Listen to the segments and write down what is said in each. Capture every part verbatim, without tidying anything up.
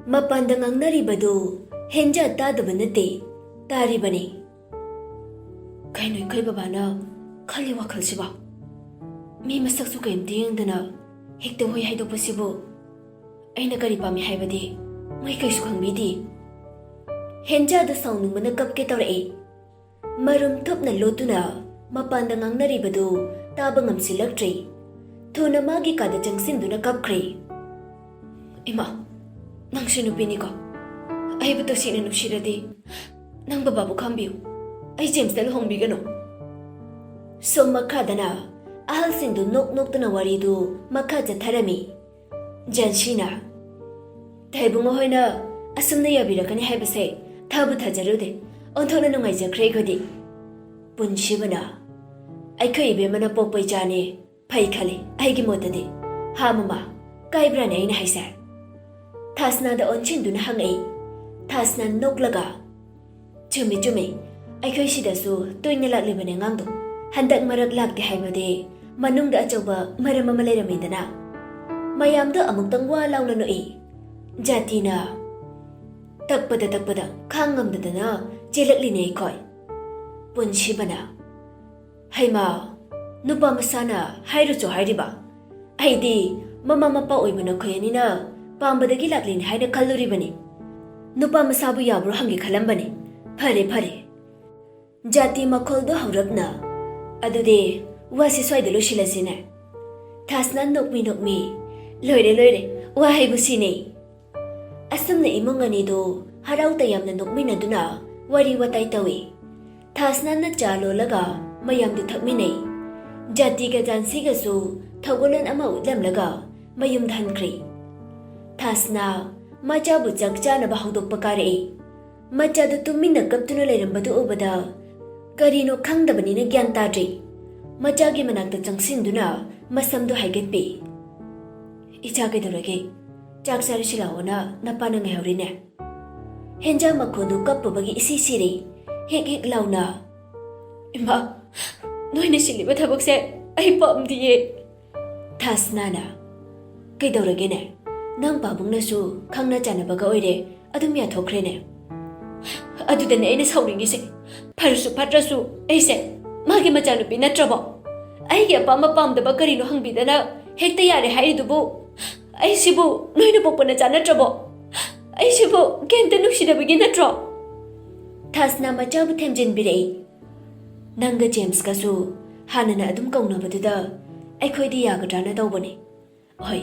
ꯃꯄꯥꯟꯗ ꯉꯥꯡꯅꯔꯤꯕꯗꯨ ꯍꯦꯟꯖꯥ ꯇꯥꯗꯕ ꯅꯠꯇꯦ, ꯇꯥꯔꯤꯕꯅꯤ꯫ ꯀꯩꯅꯣ ꯑꯩꯈꯣꯏ ꯕꯕꯥꯅ ꯈꯜꯂꯤ ꯋꯥꯈꯜꯁꯤꯕꯣ? ꯃꯤ ꯃꯁꯛꯁꯨ ꯀꯩꯝꯇ ꯌꯦꯡꯗꯅ ꯍꯦꯛꯇ ꯍꯣꯏ ꯍꯥꯏꯗꯣꯛꯄꯁꯤꯕꯨ? ꯑꯩꯅ ꯀꯔꯤ ꯄꯥꯝꯃꯤ ꯍꯥꯏꯕꯗꯤ ꯃꯣꯏ ꯀꯩꯁꯨ ꯈꯪꯕꯤꯗꯦ꯫ ꯍꯦꯟꯖꯥꯗ ꯁꯥꯎꯅꯤꯡꯕꯅ ꯀꯞꯀꯦ ꯇꯧꯔꯛꯏ꯫ ꯃꯔꯨꯝ ꯊꯨꯞꯅ ꯂꯣꯠꯇꯨꯅ ꯃꯄꯥꯟꯗ ꯉꯥꯡꯅꯔꯤꯕꯗꯨ ꯇꯥꯕ ꯉꯝꯁꯤꯜꯂꯛꯇ꯭ꯔꯦ꯫ ꯊꯨꯅ ꯃꯥꯒꯤ ꯀꯥꯗ ꯆꯪꯁꯤꯟꯗꯨꯅ ꯀꯞꯈ꯭ꯔꯦ꯫ "ꯏꯃꯥ, ꯅꯪꯁꯨ ꯅꯨꯄꯤꯅꯤꯀꯣ꯫ ꯑꯩꯕꯨ ꯇꯁꯦꯡꯅ ꯅꯨꯡꯁꯤꯔꯗꯤ ꯅꯪ ꯕꯕꯥꯕꯨ ꯈꯥꯝꯕꯤꯌꯨ꯫ ꯑꯩ ꯖꯦꯝꯁꯇ ꯂꯨꯍꯣꯡꯕꯤꯒꯅꯨ꯫" ꯁꯣꯝ ꯃꯈꯥꯗꯅ ꯑꯍꯜꯁꯤꯡꯗꯨ ꯅꯣꯛ ꯅꯣꯛꯇꯨꯅ ꯋꯥꯔꯤꯗꯨ ꯃꯈꯥ ꯆꯠꯊꯔꯝꯃꯤ꯫ ꯖꯥꯟꯁꯤꯅ, "ꯇꯥꯏꯕꯨꯡꯉꯣ ꯍꯣꯏꯅ ꯑꯁꯨꯝꯅ ꯌꯥꯕꯤꯔꯛꯀꯅꯤ ꯍꯥꯏꯕꯁꯦ ꯊꯥꯕꯨ ꯊꯥꯖꯔꯨꯗꯦ꯫ ꯑꯣꯟꯊꯣꯛꯅ ꯅꯨꯡꯉꯥꯏꯖꯈ꯭ꯔꯦ ꯑꯩꯈꯣꯏꯗꯤ꯫" ꯄꯨꯟꯁꯤꯕꯅ, "ꯑꯩꯈꯣꯏ ꯏꯕꯦꯝꯃꯅ ꯄꯣꯛꯄ ꯏꯆꯥꯅꯦ, ꯐꯩ ꯈꯜꯂꯤ ꯑꯩꯒꯤ ꯃꯣꯠꯇꯗꯤ꯫ ꯍꯥ ꯃꯃꯥ, ꯀꯥꯏꯕ꯭ꯔꯥꯅꯦ ꯑꯩꯅ ꯍꯥꯏꯁꯦ?" ꯊꯥꯁꯅꯥꯗ ꯑꯣꯟꯁꯤꯟꯗꯨꯅ ꯍꯪꯉꯛꯏ꯫ ꯊꯥꯁꯅꯥ ꯅꯣꯛꯂꯒ, "ꯆꯨꯝꯃꯤ, ꯆꯨꯝꯃꯤ꯫ ꯑꯩꯈꯣꯏ ꯁꯤꯗꯁꯨ ꯇꯣꯏꯅ ꯂꯥꯛꯂꯤꯕꯅꯦ ꯑꯉꯥꯡꯗꯣ꯫ ꯍꯟꯗꯛ ꯃꯔꯛ ꯂꯥꯛꯇꯦ ꯍꯥꯏꯕꯗꯤ ꯃꯅꯨꯡꯗ ꯑꯆꯧꯕ ꯃꯔꯝ ꯑꯃ ꯂꯩꯔꯝꯃꯤꯗꯅ꯫" ꯃꯌꯥꯝꯗꯣ ꯑꯃꯨꯛꯇꯪ ꯋꯥ ꯂꯥꯎꯅ ꯅꯣꯛꯏ꯫ ꯖꯥꯇꯤꯅ, "ꯇꯛꯄꯗ ꯇꯛꯄꯗ ꯈꯥꯡ ꯉꯝꯗꯗꯅ ꯆꯦꯜꯂꯛꯂꯤꯅꯦ ꯑꯩꯈꯣꯏ꯫" ꯄꯨꯟꯁꯤꯕꯅ, "ꯍꯩꯃꯥ, ꯅꯨꯄꯥ ꯃꯁꯥꯅ ꯍꯥꯏꯔꯨꯆꯣ ꯍꯥꯏꯔꯤꯕ? ꯑꯩꯗꯤ ꯃꯃꯥ ꯃꯄꯥ ꯑꯣꯏꯕ ꯅꯈꯣꯏ ꯑꯅꯤꯅ ꯄꯥꯝꯕꯗꯒꯤ ꯂꯥꯛꯂꯤꯅꯤ ꯍꯥꯏꯅ ꯈꯜꯂꯨꯔꯤꯕꯅꯤ꯫ ꯅꯨꯄꯥ ꯃꯁꯥꯕꯨ ꯌꯥꯕ꯭ꯔꯣ ꯍꯪꯒꯦ ꯈꯜꯂꯝꯕꯅꯤ꯫ ꯐꯔꯦ, ꯐꯔꯦ꯫" ꯖꯥꯇꯤ ꯃꯈꯣꯜꯗꯣ ꯍꯧꯔꯞꯅ, "ꯑꯗꯨꯗꯤ ꯋꯥꯁꯤ ꯁ꯭ꯋꯥꯏꯗ ꯂꯣꯏꯁꯤꯜꯂꯁꯤꯅꯦ꯫ ꯊꯥꯁꯅꯥ ꯅꯣꯛꯃꯤ ꯅꯣꯛꯃꯤ, ꯂꯣꯏꯔꯦ, ꯂꯣꯏꯔꯦ, ꯋꯥ ꯍꯥꯏꯕꯨ ꯁꯤꯅꯤ꯫" ꯑꯁꯨꯝꯅ ꯏꯃꯨꯡ ꯑꯅꯤꯗꯨ ꯍꯔꯥꯎ ꯇꯌꯥꯝꯅ ꯅꯣꯛꯃꯤꯟꯅꯗꯨꯅ ꯋꯥꯔꯤ ꯋꯥꯇꯥꯏ ꯇꯧꯏ꯫ ꯊꯥꯁꯅꯥꯅ ꯆꯥ ꯂꯣꯜꯂꯒ ꯃꯌꯥꯝꯗꯨ ꯊꯛꯃꯤꯟꯅꯩ꯫ ꯖꯥꯇꯤꯒ ꯖꯥꯟꯁꯤꯒꯁꯨ ꯊꯧꯒꯜꯂꯣꯟ ꯑꯃ ꯎꯠꯂꯝꯂꯒ ꯃꯌꯨꯝꯗ ꯍꯟꯈ꯭ꯔꯦ꯫ ꯊꯥꯁꯅꯥ ꯃꯆꯥꯕꯨ ꯆꯥꯛ ꯆꯥꯅꯕ ꯍꯧꯗꯣꯛꯄ ꯀꯥꯔꯛꯏ꯫ ꯃꯆꯥꯗꯨ ꯇꯨꯃꯤꯟꯅ ꯀꯞꯇꯨꯅ ꯂꯩꯔꯝꯕꯗꯨ ꯎꯕꯗ ꯀꯔꯤꯅꯣ ꯈꯪꯗꯕꯅꯤꯅ ꯒ꯭ꯌꯥꯟ ꯇꯥꯗ꯭ꯔꯦ꯫ ꯃꯆꯥꯒꯤ ꯃꯅꯥꯛꯇ ꯆꯪꯁꯤꯟꯗꯨꯅ ꯃꯁꯝꯗꯨ ꯍꯥꯏꯒꯠꯄꯤ꯫ "ꯏꯆꯥ ꯀꯩꯗꯧꯔꯒꯦ? ꯆꯥꯛ ꯆꯥꯔꯁꯤ ꯂꯥꯛꯑꯣꯅ ꯅꯄꯥꯅ ꯉꯥꯏꯍꯧꯔꯤꯅꯦ꯫" ꯍꯦꯟꯖꯥ ꯃꯈꯣꯟꯗꯨ ꯀꯞꯄꯕꯒꯤ ꯏꯁꯤ ꯁꯤꯔꯦ꯫ ꯍꯤꯛ ꯍꯤꯛ ꯂꯥꯎꯅ, "ꯏꯃꯥ, ꯅꯣꯏꯅ ꯁꯤꯜꯂꯤꯕ ꯊꯕꯛꯁꯦ ꯑꯩ ꯄꯥꯝꯗꯤꯌꯦ꯫" ꯊꯥꯁꯅꯥꯅ, "ꯀꯩꯗꯧꯔꯒꯦꯅꯦ? ꯅꯪ ꯄꯥꯕꯨꯡꯅꯁꯨ ꯈꯪꯅ ꯆꯥꯟꯅꯕꯒ ꯑꯣꯏꯔꯦ, ꯑꯗꯨꯝ ꯌꯥꯊꯣꯛꯈ꯭ꯔꯦꯅꯦ꯫ ꯑꯗꯨꯗꯅꯦ ꯑꯩꯅ ꯁꯥꯎꯅꯤꯡꯉꯤꯁꯦ꯫ ꯐꯔꯁꯨ ꯐꯠꯇ꯭ꯔꯁꯨ ꯑꯩꯁꯦ ꯃꯥꯒꯤ ꯃꯆꯥꯅꯨꯄꯤ ꯅꯠꯇ꯭ꯔꯕꯣ? ꯑꯩꯒꯤ ꯑꯄꯥꯝꯕ ꯄꯥꯝꯗꯕ ꯀꯔꯤꯅꯣ ꯍꯪꯕꯤꯗꯅ ꯍꯦꯛꯇ ꯌꯥꯔꯦ ꯍꯥꯏꯔꯤꯗꯨꯕꯨ? ꯑꯩꯁꯤꯕꯨ ꯅꯣꯏꯅ ꯄꯣꯛꯄ ꯅꯆꯥ ꯅꯠꯇ꯭ꯔꯕꯣ? ꯑꯩꯁꯤꯕꯨ ꯀꯦꯟꯇ ꯅꯨꯡꯁꯤꯗꯕꯒꯤ ꯅꯠꯇ꯭ꯔꯣ? ꯊꯥꯁꯅ ꯃꯆꯥꯕꯨ ꯊꯦꯝꯖꯤꯟꯕꯤꯔꯛꯏ꯫ ꯅꯪꯒ ꯖꯦꯝꯁꯀꯁꯨ ꯍꯥꯟꯅꯅ ꯑꯗꯨꯝ ꯀꯧꯅꯕꯗꯨꯗ ꯑꯩꯈꯣꯏꯗꯤ ꯌꯥꯒꯗ꯭ꯔꯥꯅ ꯇꯧꯕꯅꯤ꯫ ꯍꯣꯏ,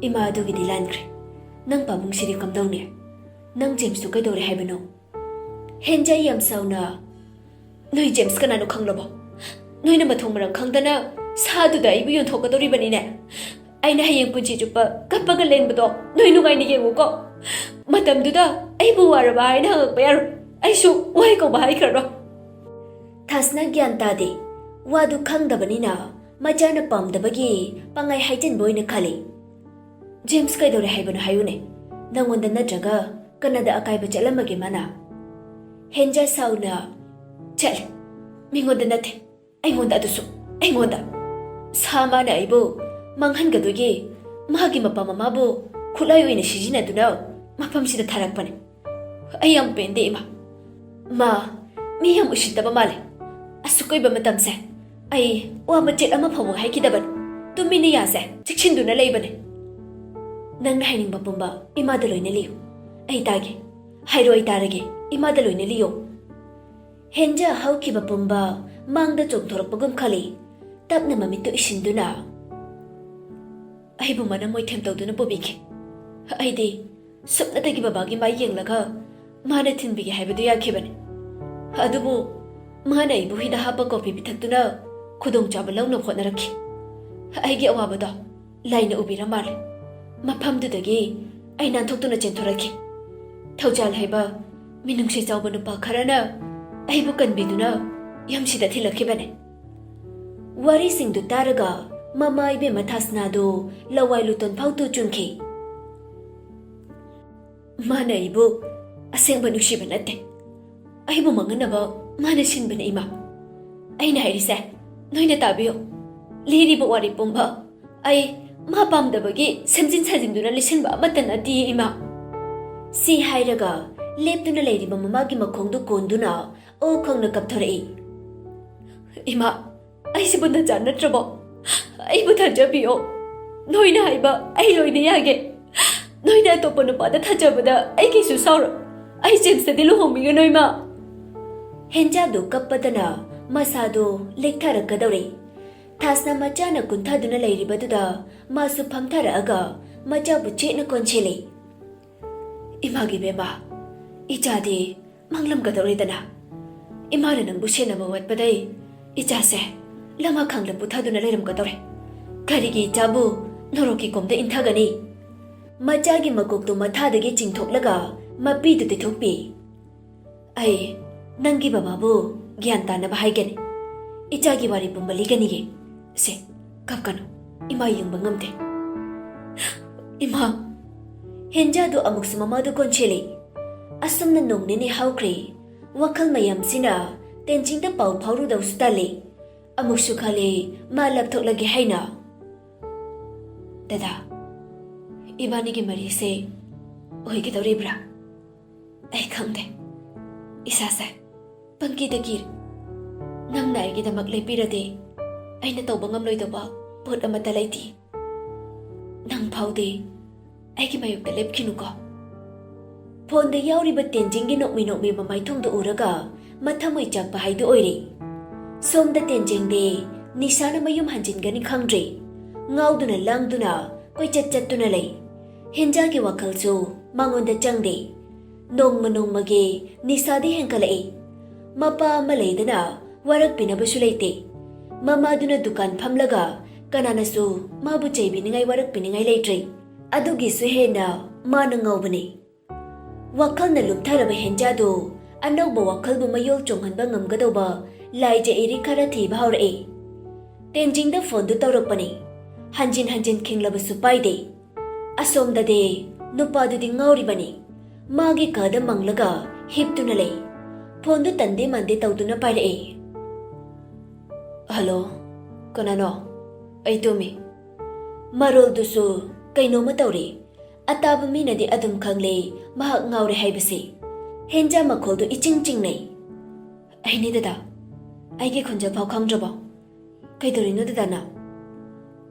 ꯏꯃꯥ ꯑꯗꯨꯒꯤꯗꯤ ꯂꯥꯟꯈ꯭ꯔꯦ꯫ ꯅꯪ ꯄꯥꯕꯨꯡꯁꯤꯗꯤ ꯀꯝꯗꯧꯅꯤ? ꯅꯪ ꯖꯦꯝꯁꯇꯨ ꯀꯩꯗꯧꯔꯦ ꯍꯥꯏꯕꯅꯣ? ꯍꯦꯟꯖꯥꯏ ꯌꯥꯝ ꯁꯥꯎꯅ, "ꯅꯣꯏ ꯖꯦꯝꯁ ꯀꯅꯥꯅꯣ ꯈꯪꯂꯕꯣ? ꯅꯣꯏꯅ ꯃꯊꯣꯡ ꯃꯔꯝ ꯈꯪꯗꯅ ꯁꯥꯗꯨꯗ ꯑꯩꯕꯨ ꯌꯣꯟꯊꯣꯛꯀꯗꯧꯔꯤꯕꯅꯤꯅꯦ꯫ ꯑꯩꯅ ꯍꯌꯦꯡ ꯄꯨꯟꯁꯤ ꯆꯨꯞꯄ ꯀꯞꯄꯒ ꯂꯦꯟꯕꯗꯣ ꯅꯣꯏ ꯅꯨꯡꯉꯥꯏꯅ ꯌꯦꯡꯉꯨꯀꯣ꯫ ꯃꯇꯝꯗꯨꯗ ꯑꯩꯕꯨ ꯋꯥꯔꯕ ꯍꯥꯏꯅ ꯍꯪꯉꯛꯄ ꯌꯥꯔꯣꯏ꯫ ꯑꯩꯁꯨ ꯋꯥꯍꯩ ꯀꯧꯕ ꯍꯥꯏꯈ꯭ꯔꯔꯣꯏ꯫" ꯊꯥꯁꯅ ꯒ꯭ꯌꯥꯟ ꯇꯥꯗꯦ꯫ ꯋꯥꯗꯨ ꯈꯪꯗꯕꯅꯤꯅ ꯃꯆꯥꯅ ꯄꯥꯝꯗꯕꯒꯤ ꯄꯪꯍꯥꯏ ꯍꯥꯏꯖꯤꯟꯕ ꯑꯣꯏꯅ ꯈꯜꯂꯤ꯫ "ꯖꯦꯝꯁ ꯀꯩꯗꯧꯔꯦ ꯍꯥꯏꯕꯅꯣ ꯍꯥꯏꯌꯨꯅꯦ? ꯅꯪꯉꯣꯟꯗ ꯅꯠꯇ꯭ꯔꯒ ꯀꯅꯥꯗ ꯑꯀꯥꯏꯕ ꯆꯠꯂꯝꯃꯒꯦ ꯃꯥꯅ?" ꯍꯦꯟꯖꯥ ꯁꯥꯎꯅ, "ꯆꯠꯂꯦ꯫ ꯃꯤꯉꯣꯟꯗ ꯅꯠꯇꯦ꯫ ꯑꯩꯉꯣꯟꯗ, ꯑꯗꯨꯁꯨ ꯑꯩꯉꯣꯟꯗ꯫ ꯁꯥ ꯃꯥꯅ ꯑꯩꯕꯨ ꯃꯥꯡꯍꯟꯒꯗꯣꯏꯒꯤ ꯃꯥꯒꯤ ꯃꯄꯥ ꯃꯃꯥꯕꯨ ꯈꯨꯠꯂꯥꯏ ꯑꯣꯏꯅ ꯁꯤꯖꯤꯟꯅꯗꯨꯅ ꯃꯐꯝꯁꯤꯗ ꯊꯥꯔꯛꯄꯅꯦ꯫ ꯑꯩ ꯌꯥꯝ ꯄꯦꯟꯗꯦ, ꯏꯃꯥ꯫ ꯃꯥ ꯃꯤ ꯌꯥꯝ ꯎꯁꯤꯠꯇꯕ ꯃꯥꯜꯂꯦ꯫ ꯑꯁꯨꯛ ꯀꯨꯏꯕ ꯃꯇꯝꯁꯦ ꯑꯩ ꯋꯥ ꯃꯆꯦꯠ ꯑꯃ ꯐꯥꯎꯕ ꯍꯥꯏꯈꯤꯗꯕꯅꯤ꯫ ꯇꯨꯃꯤꯟꯅ ꯌꯥꯁꯦ ꯆꯦꯛꯁꯤꯟꯗꯨꯅ ꯂꯩꯕꯅꯦ꯫ ꯅꯪꯅ ꯍꯥꯏꯅꯤꯡꯕ ꯄꯨꯝꯕ ꯏꯃꯥꯗ ꯂꯣꯏꯅ ꯂꯤꯌꯨ꯫ ꯑꯩ ꯇꯥꯒꯦ꯫ ꯍꯥꯏꯔꯣ, ꯑꯩ ꯇꯥꯔꯒꯦ꯫ ꯏꯃꯥꯗ ꯂꯣꯏꯅ ꯂꯤꯌꯣ꯫" ꯍꯦꯟꯖꯥ ꯍꯧꯈꯤꯕ ꯄꯨꯝꯕ ꯃꯥꯡꯗ ꯆꯣꯡꯊꯣꯔꯛꯄꯒꯨꯝ ꯈꯜꯂꯤ꯫ ꯇꯞꯅ ꯃꯃꯤꯠꯇꯨ ꯏꯁꯤꯟꯗꯨꯅ, "ꯑꯩꯕꯨ ꯃꯅꯝ ꯃꯣꯏꯊꯦꯝ ꯇꯧꯗꯨꯅ ꯄꯨꯕꯤꯈꯤ꯫ ꯑꯩꯗꯤ ꯁꯨꯞꯅꯇꯒꯤ ꯕꯕꯥꯒꯤ ꯃꯥꯏ ꯌꯦꯡꯂꯒ ꯃꯥꯅ ꯊꯤꯟꯕꯤꯒꯦ ꯍꯥꯏꯕꯗꯨ ꯌꯥꯈꯤꯕꯅꯤ꯫ ꯑꯗꯨꯕꯨ ꯃꯥꯅ ꯑꯩꯕꯨ ꯍꯤꯗ ꯍꯥꯞꯄ ꯀꯣꯐꯤ ꯄꯤꯊꯛꯇꯨꯅ ꯈꯨꯗꯣꯡꯆꯥꯕ ꯂꯧꯅꯕ ꯍꯣꯠꯅꯔꯛꯈꯤ꯫ ꯑꯩꯒꯤ ꯑꯋꯥꯕꯗꯣ ꯂꯥꯏꯅ ꯎꯕꯤꯔ ꯃꯥꯜꯂꯦ꯫ ꯃꯐꯝꯗꯨꯗꯒꯤ ꯑꯩ ꯅꯥꯟꯊꯣꯛꯇꯨꯅ ꯆꯦꯟꯊꯣꯔꯛꯈꯤ꯫ ꯊꯧꯖꯥꯜ ꯍꯥꯏꯕ ꯃꯤꯅꯨꯡꯁꯤ ꯆꯥꯎꯕ ꯅꯨꯄꯥ ꯈꯔꯅ ꯑꯩꯕꯨ ꯀꯟꯕꯤꯗꯨꯅ ꯌꯨꯝꯁꯤꯗ ꯊꯤꯜꯂꯛꯈꯤꯕꯅꯦ꯫" ꯋꯥꯔꯤꯁꯤꯡꯗꯨ ꯇꯥꯔꯒ ꯃꯃꯥ ꯏꯕꯦꯝꯃ ꯊꯥꯁꯅꯥꯗꯨ ꯂꯋꯥꯏ ꯂꯨꯇꯣꯟ ꯐꯥꯎ ꯇꯨ ꯆꯨꯡꯈꯤ꯫ "ꯃꯥꯅ ꯑꯩꯕꯨ ꯑꯁꯦꯡꯕ ꯅꯨꯡꯁꯤꯕ ꯅꯠꯇꯦ꯫ ꯑꯩꯕꯨ ꯃꯥꯡꯍꯟꯅꯕ ꯃꯥꯅ ꯁꯤꯟꯕꯅꯦ, ꯏꯃꯥ꯫ ꯑꯩꯅ ꯍꯥꯏꯔꯤꯁꯦ ꯅꯣꯏꯅ ꯇꯥꯕꯤꯌꯨ꯫ ꯂꯤꯔꯤꯕ ꯋꯥꯔꯤ ꯄꯨꯝꯕ ꯑꯩ ꯃꯥ ꯄꯥꯝꯗꯕꯒꯤ ꯁꯦꯝꯖꯤꯟ ꯁꯥꯖꯤꯟꯗꯨꯅ ꯂꯤꯁꯤꯟꯕ ꯑꯃꯠꯇ ꯅꯠꯇꯦ, ꯏꯃꯥ꯫ ꯁꯤ ꯍꯥꯏꯔꯒ ꯂꯦꯞꯇꯨꯅ ꯂꯩꯔꯤꯕ ꯃꯃꯥꯒꯤ ꯃꯈꯣꯡꯗꯨ ꯀꯣꯟꯗꯨꯅ ꯑꯣ ꯈꯪꯅ ꯀꯞꯊꯣꯔꯛꯏ꯫ "ꯏꯃꯥ, ꯑꯩꯁꯤꯕꯨ ꯅꯆꯥ ꯅꯠꯇ꯭ꯔꯕꯣ? ꯑꯩꯕꯨ ꯊꯥꯖꯕꯤꯌꯣ꯫ ꯅꯣꯏꯅ ꯍꯥꯏꯕ ꯑꯩ ꯂꯣꯏꯅ ꯌꯥꯒꯦ꯫ ꯅꯣꯏꯅ ꯑꯇꯣꯞꯄ ꯅꯨꯄꯥꯗ ꯊꯥꯖꯕꯗ ꯑꯩ ꯀꯩꯁꯨ ꯁꯥꯎꯔꯣꯏ꯫ ꯑꯩ ꯖꯦꯝꯁꯇꯗꯤ ꯂꯨꯍꯣꯡꯕꯤꯒꯅꯨ, ꯏꯃꯥ꯫" ꯍꯦꯟꯖꯥꯗꯨ ꯀꯞꯄꯗꯅ ꯃꯁꯥꯗꯨ ꯂꯦꯛꯊꯔꯛꯀꯗꯧꯔꯦ꯫ ꯊꯥꯁꯅ ꯃꯆꯥꯅ ꯀꯨꯟꯊꯗꯨꯅ ꯂꯩꯔꯤꯕꯗꯨꯗ ꯃꯥꯁꯨ ꯐꯝꯊꯔꯛꯑꯒ ꯃꯆꯥꯕꯨ ꯆꯦꯠꯅ ꯀꯣꯟꯁꯤꯜꯂꯤ꯫ "ꯏꯃꯥꯒꯤ ꯕꯦꯝꯃ, ꯏꯆꯥꯗꯤ ꯃꯥꯡꯂꯝꯒꯗꯧꯔꯦꯗꯅ꯫ ꯏꯃꯥꯅ ꯅꯪꯕꯨ ꯁꯦꯟꯅꯕ ꯋꯥꯠꯄꯗꯩ ꯏꯆꯥꯁꯦ ꯂꯃꯈꯥꯡꯗ ꯄꯨꯊꯗꯨꯅ ꯂꯩꯔꯝꯒꯗꯧꯔꯦ꯫ ꯀꯔꯤꯒꯤ ꯏꯆꯥꯕꯨ ꯅꯣꯔꯣꯛꯀꯤ ꯀꯣꯝꯗ ꯏꯟꯊꯒꯅꯤ?" ꯃꯆꯥꯒꯤ ꯃꯀꯣꯛꯇꯨ ꯃꯊꯥꯗꯒꯤ ꯆꯤꯡꯊꯣꯛꯂꯒ ꯃꯄꯤꯗꯨ ꯇꯩꯊꯣꯛꯄꯤ꯫ "ꯑꯩ ꯅꯪꯒꯤ ꯕꯕꯥꯕꯨ ꯒ꯭ꯌꯥꯟ ꯇꯥꯅꯕ ꯍꯥꯏꯒꯅꯤ꯫ ꯏꯆꯥꯒꯤ ꯋꯥꯔꯤ ꯄꯨꯝꯕ ꯂꯤꯒꯅꯤꯌꯦ꯫ ꯁꯦ, ꯀꯞꯀꯅꯨ꯫ ꯏꯃꯥ ꯌꯦꯡꯕ ꯉꯝꯗꯦ꯫ ꯏꯃꯥ!" ꯍꯦꯟꯖꯥꯗꯨ ꯑꯃꯨꯛꯁꯨ ꯃꯃꯥꯗꯨ ꯀꯣꯟꯁꯤꯜꯂꯤ꯫ ꯑꯁꯨꯝꯅ ꯅꯣꯡ ꯅꯤꯅꯤ ꯍꯧꯈ꯭ꯔꯦ꯫ ꯋꯥꯈꯜ ꯃꯌꯥꯝꯁꯤꯅ ꯇꯦꯟꯖꯤꯡꯗ ꯄꯥꯎ ꯐꯥꯎꯔꯨꯗꯧꯁꯨ ꯇꯜꯂꯤ꯫ ꯑꯃꯨꯛꯁꯨ ꯈꯜꯂꯤ ꯃꯥ ꯂꯥꯞꯊꯣꯛꯂꯒꯦ ꯍꯥꯏꯅ꯫ "ꯗꯗꯥ, ꯏꯕꯥꯅꯤꯒꯤ ꯃꯔꯤꯁꯦ ꯑꯣꯏꯒꯗꯧꯔꯤꯕ꯭ꯔꯥ? ꯑꯩ ꯈꯪꯗꯦ꯫ ꯏꯁꯥꯁꯦ ꯄꯪꯀꯤꯗ ꯀꯤꯔꯦ꯫ ꯅꯪꯅ ꯑꯩꯒꯤꯗꯃꯛ ꯂꯦꯞꯄꯤꯔꯗꯤ ꯑꯩꯅ ꯇꯧꯕ ꯉꯝꯂꯣꯏꯗꯕ ꯄꯣꯠ ꯑꯃꯠꯇ ꯂꯩꯇꯦ꯫ ꯅꯪ ꯐꯥꯎꯗꯤ ꯑꯩꯒꯤ ꯃꯥꯌꯣꯛꯇ ꯂꯦꯞꯈꯤꯅꯨꯀꯣ꯫" ꯐꯣꯟꯗ ꯌꯥꯎꯔꯤꯕ ꯇꯦꯟꯖꯤꯡꯒꯤ ꯅꯣꯛꯃꯤ ꯅꯣꯛꯃꯤ ꯃꯃꯥꯏꯊꯣꯡꯗꯨ ꯎꯔꯒ ꯃꯊꯃꯣꯏ ꯆꯥꯛꯄ ꯍꯥꯏꯗꯨ ꯑꯣꯏꯔꯦ꯫ ꯁꯣꯝꯗ ꯇꯦꯟꯖꯤꯡꯗꯤ ꯅꯤꯁꯥꯅ ꯃꯌꯨꯝ ꯍꯟꯖꯤꯟꯒꯅꯤ ꯈꯪꯗ꯭ꯔꯦ꯫ ꯉꯥꯎꯗꯨꯅ ꯂꯥꯡꯗꯨꯅ ꯀꯣꯏꯆꯠ ꯆꯠꯇꯨꯅ ꯂꯩ꯫ ꯍꯦꯟꯖꯥꯒꯤ ꯋꯥꯈꯜꯁꯨ ꯃꯉꯣꯟꯗ ꯆꯪꯗꯦ꯫ ꯅꯣꯡꯃ ꯅꯣꯡꯃꯒꯤ ꯅꯤꯁꯥꯗꯤ ꯍꯦꯟꯒꯠꯂꯛꯏ꯫ ꯃꯄꯥ ꯑꯃ ꯂꯩꯗꯅ ꯋꯥꯔꯛꯄꯤꯅꯕꯁꯨ ꯂꯩꯇꯦ꯫ ꯃꯃꯥꯗꯨꯅ ꯗꯨꯀꯥꯟ ꯐꯝꯂꯒ ꯀꯅꯥꯅꯁꯨ ꯃꯥꯕꯨ ꯆꯩꯕꯤꯅꯤꯡꯉꯥꯏ ꯋꯥꯔꯛꯄꯤꯅꯤꯡꯉꯥꯏ ꯂꯩꯇ꯭ꯔꯦ꯫ ꯑꯗꯨꯒꯤꯁꯨ ꯍꯦꯟꯅ ꯃꯥꯅ ꯉꯥꯎꯕꯅꯤ꯫ ꯋꯥꯈꯜꯅ ꯂꯨꯞꯊꯔꯕ ꯍꯦꯟꯖꯥꯗꯨ ꯑꯅꯧꯕ ꯋꯥꯈꯜꯕꯨ ꯃꯌꯣꯜ ꯆꯣꯡꯍꯟꯕ ꯉꯝꯒꯗꯧꯕ ꯂꯥꯏꯖ ꯏꯔꯤꯛ ꯈꯔ ꯊꯤꯕ ꯍꯧꯔꯛꯏ꯫ ꯇꯦꯟꯖꯤꯡꯗ ꯐꯣꯟꯗꯨ ꯇꯧꯔꯛꯄꯅꯤ꯫ ꯍꯟꯖꯤꯟ ꯍꯟꯖꯤꯟ ꯈꯤꯡꯂꯕꯁꯨ ꯄꯥꯏꯗꯦ꯫ ꯑꯁꯣꯝꯗꯗꯤ ꯅꯨꯄꯥꯗꯨꯗꯤ ꯉꯥꯎꯔꯤꯕꯅꯤ꯫ ꯃꯥꯒꯤ ꯀꯥꯗ ꯃꯪꯂꯒ ꯍꯤꯞꯇꯨꯅ ꯂꯩ꯫ ꯐꯣꯟꯗꯨ ꯇꯟꯗꯦ ꯃꯥꯟꯗꯦ ꯇꯧꯗꯨꯅ ꯄꯥꯏꯔꯛꯏ꯫ "ꯍꯜꯂꯣ, ꯀꯅꯥꯅꯣ? ꯑꯩ ꯇꯨꯝꯃꯤ꯫" ꯃꯔꯣꯜꯗꯨꯁꯨ ꯀꯩꯅꯣꯝꯃ ꯇꯧꯔꯦ꯫ ꯑꯇꯥꯕ ꯃꯤꯅꯗꯤ ꯑꯗꯨꯝ ꯈꯪꯂꯦ ꯃꯍꯥꯛ ꯉꯥꯎꯔꯦ ꯍꯥꯏꯕꯁꯤ꯫ ꯍꯦꯟꯖꯥ ꯃꯈꯣꯜꯗꯨ ꯏꯆꯤꯡ ꯆꯤꯡꯅꯩ꯫ "ꯑꯩꯅꯦ ꯗꯗꯥ, ꯑꯩꯒꯤ ꯈꯣꯟꯖꯦꯜ ꯐꯥꯎ ꯈꯪꯗ꯭ꯔꯕꯣ? ꯀꯩꯗꯧꯔꯤꯅꯣ ꯗꯗꯥꯅ?"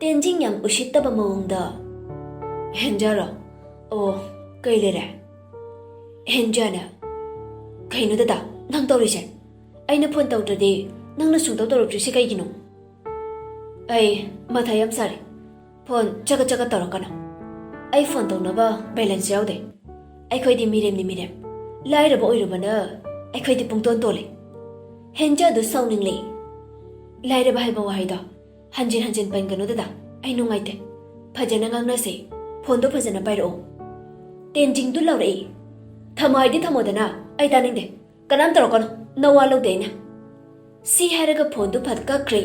ꯇꯦꯟꯖꯤꯡ ꯌꯥꯝ ꯎꯁꯤꯠꯇꯕ ꯃꯑꯣꯡꯗ, "ꯍꯦꯟꯖꯥꯔꯣ? ꯑꯣ, ꯀꯩ ꯂꯩꯔꯦ?" ꯍꯦꯟꯖꯥꯅ, "ꯀꯩꯅꯣ ꯗꯗꯥ, ꯅꯪ ꯇꯧꯔꯤꯁꯦ? ꯑꯩꯅ ꯐꯣꯟ ꯇꯧꯗ꯭ꯔꯗꯤ ꯅꯪꯅ ꯁꯨꯡꯇꯧ ꯇꯧꯔꯛꯇ꯭ꯔꯤꯁꯦ ꯀꯩꯒꯤꯅꯣ?" "ꯑꯩ ꯃꯊꯥ ꯌꯥꯝ ꯁꯥꯔꯦ꯫ ꯐꯣꯟ ꯆꯒꯠ ꯆꯒꯠ ꯇꯧꯔꯛꯀꯅꯨ꯫ ꯑꯩ ꯐꯣꯟ ꯇꯧꯅꯕ ꯕꯦꯂꯦꯟꯁ ꯌꯥꯎꯗꯦ꯫ ꯑꯩꯈꯣꯏꯗꯤ ꯃꯤꯔꯦꯝꯅꯤ ꯃꯤꯔꯦꯝ꯫ ꯂꯥꯏꯔꯕ ꯑꯣꯏꯔꯨꯕꯅ ꯑꯩꯈꯣꯏꯗꯤ ꯄꯨꯡꯇꯣꯟ ꯇꯣꯜꯂꯤ꯫" ꯍꯦꯟꯖꯥꯗꯨ ꯁꯥꯎꯅꯤꯡꯂꯦ꯫ "ꯂꯥꯏꯔꯕ ꯍꯥꯏꯕ ꯋꯥꯍꯩꯗꯣ ꯍꯟꯖꯤꯟ ꯍꯟꯖꯤꯟ ꯄꯟꯒꯅꯨ ꯗꯗꯥ, ꯑꯩ ꯅꯨꯡꯉꯥꯏꯇꯦ꯫ ꯐꯖꯅ ꯉꯥꯡꯅꯁꯦ꯫ ꯐꯣꯟꯗꯣ ꯐꯖꯅ ꯄꯥꯏꯔꯛꯑꯣ꯫" ꯇꯦꯟꯖꯤꯡꯗꯨ ꯂꯥꯎꯔꯛꯏ꯫ "ꯊꯝꯃꯣ ꯍꯥꯏꯗꯤ ꯊꯝꯃꯣꯗꯅ, ꯑꯩ ꯇꯥꯅꯤꯡꯗꯦ꯫ ꯀꯅꯥꯝ ꯇꯧꯔꯛꯀꯅꯨ, ꯅꯋꯥ ꯂꯧꯗꯦ ꯑꯩꯅ꯫" ꯁꯤ ꯍꯥꯏꯔꯒ ꯐꯣꯟꯗꯨ ꯐꯠ ꯀꯛꯈ꯭ꯔꯦ꯫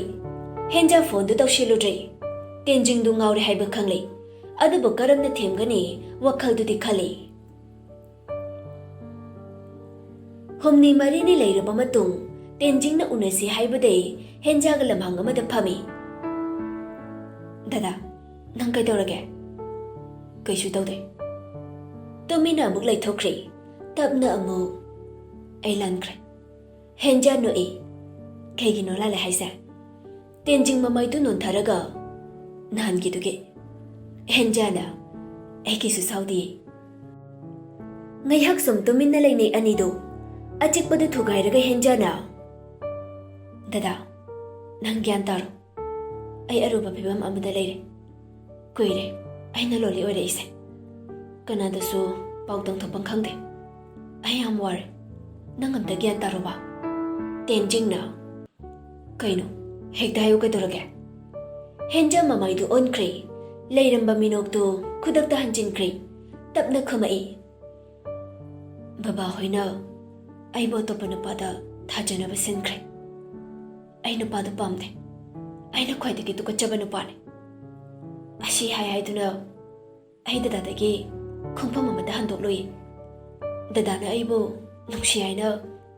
ꯍꯦꯟꯖꯥ ꯐꯣꯟꯗꯨ ꯇꯧꯁꯤꯜꯂꯨꯗ꯭ꯔꯦ꯫ ꯇꯦꯟꯖꯤꯡꯗꯨ ꯉꯥꯎꯔꯦ ꯍꯥꯏꯕ ꯈꯪꯂꯦ꯫ ꯑꯗꯨꯕꯨ ꯀꯔꯝꯅ ꯊꯦꯝꯒꯅꯤ ꯋꯥꯈꯜꯗꯨꯗꯤ ꯈꯜꯂꯤ꯫ ꯍꯨꯝꯅꯤ ꯃꯔꯤꯅꯤ ꯂꯩꯔꯕ ꯃꯇꯨꯡ ꯇꯦꯟꯖꯤꯡꯅ ꯎꯅꯁꯤ ꯍꯥꯏꯕꯗꯩ ꯍꯦꯟꯖꯥꯒ ꯂꯝꯍꯥꯡ ꯑꯃꯗ ꯐꯝꯃꯤ꯫ "ꯗꯗꯥ, ꯅꯪ ꯀꯩꯗꯧꯔꯒꯦ?" "ꯀꯩꯁꯨ ꯇꯧꯗꯦ꯫" ꯇꯨꯃꯤꯟꯅ ꯑꯃꯨꯛ ꯂꯩꯊꯣꯛꯈ꯭ꯔꯦ꯫ ꯇꯞꯅ ꯑꯃꯨꯛ, "ꯑꯩ ꯂꯥꯟꯈ꯭ꯔꯦ꯫" ꯍꯦꯟꯖꯥ ꯅꯣꯛꯏ꯫ "ꯀꯩꯒꯤꯅꯣ ꯂꯥꯜꯂꯦ ꯍꯥꯏꯁꯦ?" ꯇꯦꯟꯖꯤꯡ ꯃꯃꯥꯏꯗꯨ ꯅꯣꯟꯊꯔꯒ, "ꯅꯍꯥꯟꯒꯤꯗꯨꯒꯤ꯫" ꯍꯦꯟꯖꯥꯅ, "ꯑꯩꯒꯤꯁꯨ ꯁꯥꯎꯗꯤꯌꯦ꯫" ꯉꯥꯏꯍꯥꯛ ꯁꯨꯝ ꯇꯨꯃꯤꯟꯅ ꯂꯩꯅꯩ ꯑꯅꯤꯗꯨ꯫ ꯑꯆꯤꯛꯄꯗꯨ ꯊꯨꯒꯥꯏꯔꯒ ꯍꯦꯟꯖꯥꯅ, "ꯗꯗꯥ, ꯅꯪ ꯒ꯭ꯌꯥꯟ ꯇꯥꯔꯣ꯫ ꯑꯩ ꯑꯔꯨꯕ ꯐꯤꯕꯝ ꯑꯃꯗ ꯂꯩꯔꯦ꯫ ꯀꯨꯏꯔꯦ ꯑꯩꯅ ꯂꯣꯂꯤ ꯑꯣꯏꯔꯛꯏꯁꯦ꯫ ꯀꯅꯥꯗꯁꯨ ꯄꯥꯎ ꯇꯝꯊꯣꯛꯐꯝ ꯈꯪꯗꯦ꯫ ꯑꯩ ꯌꯥꯝ ꯋꯥꯔꯦ꯫ ꯅꯪ ꯑꯝꯇ ꯒ꯭ꯌꯥꯟ ꯇꯥꯔꯣꯕ꯫" ꯇꯦꯟꯖꯤꯡꯅ, "ꯀꯩꯅꯣ? ꯍꯦꯛꯇ ꯍꯥꯏꯌꯨ, ꯀꯩꯗꯧꯔꯒꯦ?" ꯍꯦꯟꯖꯥ ꯃꯃꯥꯏꯗꯨ ꯑꯣꯟꯈ꯭ꯔꯦ꯫ ꯂꯩꯔꯝꯕ ꯃꯤꯅꯣꯛꯇꯨ ꯈꯨꯗꯛꯇ ꯍꯟꯖꯤꯟꯈ꯭ꯔꯦ꯫ ꯇꯞꯅ ꯈꯨꯝꯃꯛꯏ꯫ "ꯕꯕꯥ ꯍꯣꯏꯅ ꯑꯩꯕꯨ ꯑꯇꯣꯞꯄ ꯅꯨꯄꯥꯗ ꯊꯥꯖꯅꯕ ꯁꯤꯟꯈ꯭ꯔꯦ꯫ ꯑꯩ ꯅꯨꯄꯥꯗꯨ ꯄꯥꯝꯗꯦ꯫ ꯑꯩꯅ ꯈ꯭ꯋꯥꯏꯗꯒꯤ ꯇꯨꯀꯠꯆꯕ ꯅꯨꯄꯥꯅꯤ꯫" ꯑꯁꯤ ꯍꯥꯏ ꯍꯥꯏꯗꯨꯅ ꯑꯩ ꯗꯗꯥꯗꯒꯤ ꯈꯣꯡꯐꯝ ꯑꯃꯗ ꯍꯟꯗꯣꯛꯂꯨꯏ꯫ ꯗꯗꯥꯅ ꯑꯩꯕꯨ ꯅꯨꯡꯁꯤ ꯍꯥꯏꯅ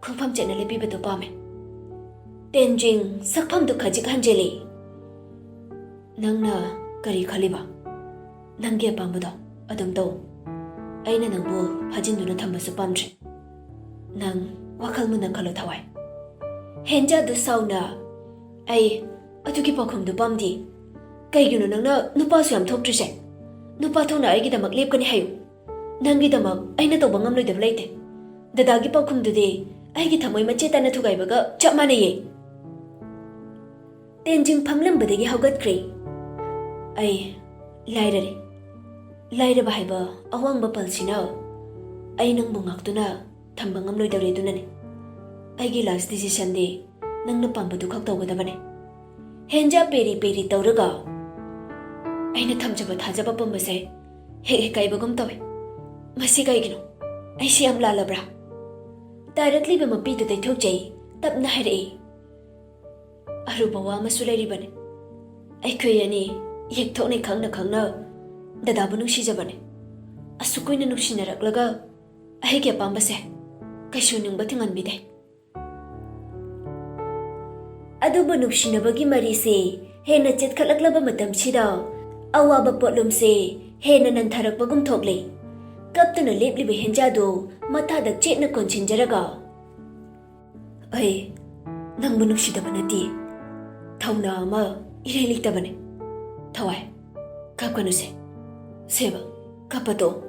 ꯈꯣꯡꯐꯝ ꯆꯦꯠꯅ ꯂꯦꯞꯄꯤꯕꯗꯨ ꯄꯥꯝꯃꯦ꯫ ꯇꯦꯟꯖꯤꯡ ꯁꯛꯐꯝꯗꯨ ꯈꯖꯤꯛ ꯍꯟꯖꯤꯜꯂꯤ꯫ "ꯅꯪꯅ ꯀꯔꯤ ꯈꯜꯂꯤꯕ? ꯅꯪꯒꯤ ꯑꯄꯥꯝꯕꯗꯣ ꯑꯗꯨꯝ ꯇꯧ꯫ ꯑꯩꯅ ꯅꯪꯕꯨ ꯐꯥꯖꯤꯟꯗꯨꯅ ꯊꯝꯕꯁꯨ ꯄꯥꯝꯗ꯭ꯔꯦ꯫ ꯅꯪ ꯋꯥꯈꯜ ꯃꯨꯟꯅ ꯈꯜꯂꯣ, ꯊꯋꯥꯏ꯫ ꯍꯦꯟꯖꯥꯗꯨ ꯁꯥꯎꯅ, "ꯑꯩ ꯑꯗꯨꯒꯤ ꯄꯥꯎꯈꯨꯝꯗꯨ ꯄꯥꯝꯗꯦ꯫ ꯀꯩꯒꯤꯅꯣ ꯅꯪꯅ ꯅꯨꯄꯥꯁꯨ ꯌꯥꯝ ꯊꯣꯛꯇ꯭ꯔꯤꯁꯦ? ꯅꯨꯄꯥ ꯊꯣꯛꯅ ꯑꯩꯒꯤꯗꯃꯛ ꯂꯦꯞꯀꯅꯤ ꯍꯥꯏꯌꯨ꯫ ꯅꯪꯒꯤꯗꯃꯛ ꯑꯩꯅ ꯇꯧꯕ ꯉꯝꯂꯣꯏꯗꯕ ꯂꯩꯇꯦ꯫ ꯗꯗꯥꯒꯤ ꯄꯥꯎꯈꯨꯝꯗꯨꯗꯤ ꯑꯩꯒꯤ ꯊꯃꯣꯏ ꯃꯆꯦꯠ ꯇꯥꯅ ꯊꯨꯒꯥꯏꯕꯒ ꯆꯞ ꯃꯥꯟꯅꯩꯌꯦ꯫" ꯇꯦꯟꯖꯤꯡ ꯐꯝꯂꯝꯕꯗꯒꯤ ꯍꯧꯒꯠꯈ꯭ꯔꯦ꯫ "ꯑꯩ ꯂꯥꯏꯔꯔꯦ꯫ ꯂꯥꯏꯔꯕ ꯍꯥꯏꯕ ꯑꯋꯥꯡꯕ ꯄꯜꯁꯤꯅ ꯑꯩ ꯅꯪꯕꯨ ꯉꯥꯛꯇꯨꯅ ꯊꯝꯕ ꯉꯝꯂꯣꯏꯗꯧꯔꯦ꯫ ꯑꯗꯨꯅꯅꯦ, ꯑꯩꯒꯤ ꯂꯥꯁ ꯗꯤꯁꯤꯁꯟꯗꯤ ꯅꯪꯅ ꯄꯥꯝꯕꯗꯨ ꯈꯛ ꯇꯧꯒꯗꯕꯅꯦ꯫" ꯍꯦꯟꯖꯥ ꯄꯦꯔꯤ ꯄꯦꯔꯤ ꯇꯧꯔꯒ, "ꯑꯩꯅ ꯊꯝꯖꯕ ꯊꯥꯖꯕ ꯄꯨꯝꯕꯁꯦ ꯍꯦꯛ ꯍꯦꯛ ꯀꯥꯏꯕꯒꯨꯝ ꯇꯧꯏ꯫ ꯃꯁꯤ ꯀꯩꯒꯤꯅꯣ? ꯑꯩꯁꯤ ꯌꯥꯝ ꯂꯥꯜꯂꯕ꯭ꯔꯥ?" ꯇꯥꯔꯛꯂꯤꯕ ꯃꯄꯤꯗꯨ ꯇꯩꯊꯣꯛꯆꯩ꯫ ꯇꯞꯅ ꯍꯥꯏꯔꯛꯏ, "ꯑꯔꯨꯕ ꯋꯥ ꯑꯃꯁꯨ ꯂꯩꯔꯤꯕꯅꯤ꯫ ꯑꯩꯈꯣꯏ ꯑꯅꯤ ꯌꯦꯛꯊꯣꯛꯅꯩ ꯈꯪꯅ ꯈꯪꯅ ꯗꯗꯥꯕꯨ ꯅꯨꯡꯁꯤꯖꯕꯅꯤ꯫ ꯑꯁꯨꯛ ꯀꯨꯏꯅ ꯅꯨꯡꯁꯤꯅꯔꯛꯂꯒ ꯑꯩꯒꯤ ꯑꯄꯥꯝꯕꯁꯦ ꯀꯩꯁꯨ ꯅꯤꯡꯕ ꯊꯨꯡꯍꯟꯕꯤꯗꯦ꯫" ꯑꯗꯨꯕꯨ ꯅꯨꯡꯁꯤꯅꯕꯒꯤ ꯃꯔꯤꯁꯦ ꯍꯦꯟꯅ ꯆꯦꯠꯈꯠꯂꯛꯂꯕ ꯃꯇꯝꯁꯤꯗ ꯑꯋꯥꯕ ꯄꯣꯠꯂꯨꯝꯁꯦ ꯍꯦꯟꯅ ꯅꯟꯊꯔꯛꯄꯒꯨꯝ ꯊꯣꯛꯂꯦ꯫ ꯀꯞꯇꯨꯅ ꯂꯦꯞꯂꯤꯕ ꯍꯦꯟꯖꯥꯗꯨ ꯃꯊꯥꯗ ꯆꯦꯠꯅ ꯀꯣꯟꯁꯤꯟꯖꯔꯒ, "ꯑꯩ ꯅꯪꯕꯨ ꯅꯨꯡꯁꯤꯗꯕ ꯅꯠꯇꯦ꯫ ꯊꯧꯅꯥ ꯑꯃ ꯏꯔꯩ ꯂꯩꯇꯕꯅꯦ꯫ ꯊꯋꯥꯏ, ꯀꯞꯀꯅꯨꯁꯦ꯫ ꯁꯦꯕ, ꯀꯞꯄ ꯇꯣꯛꯑꯣ꯫"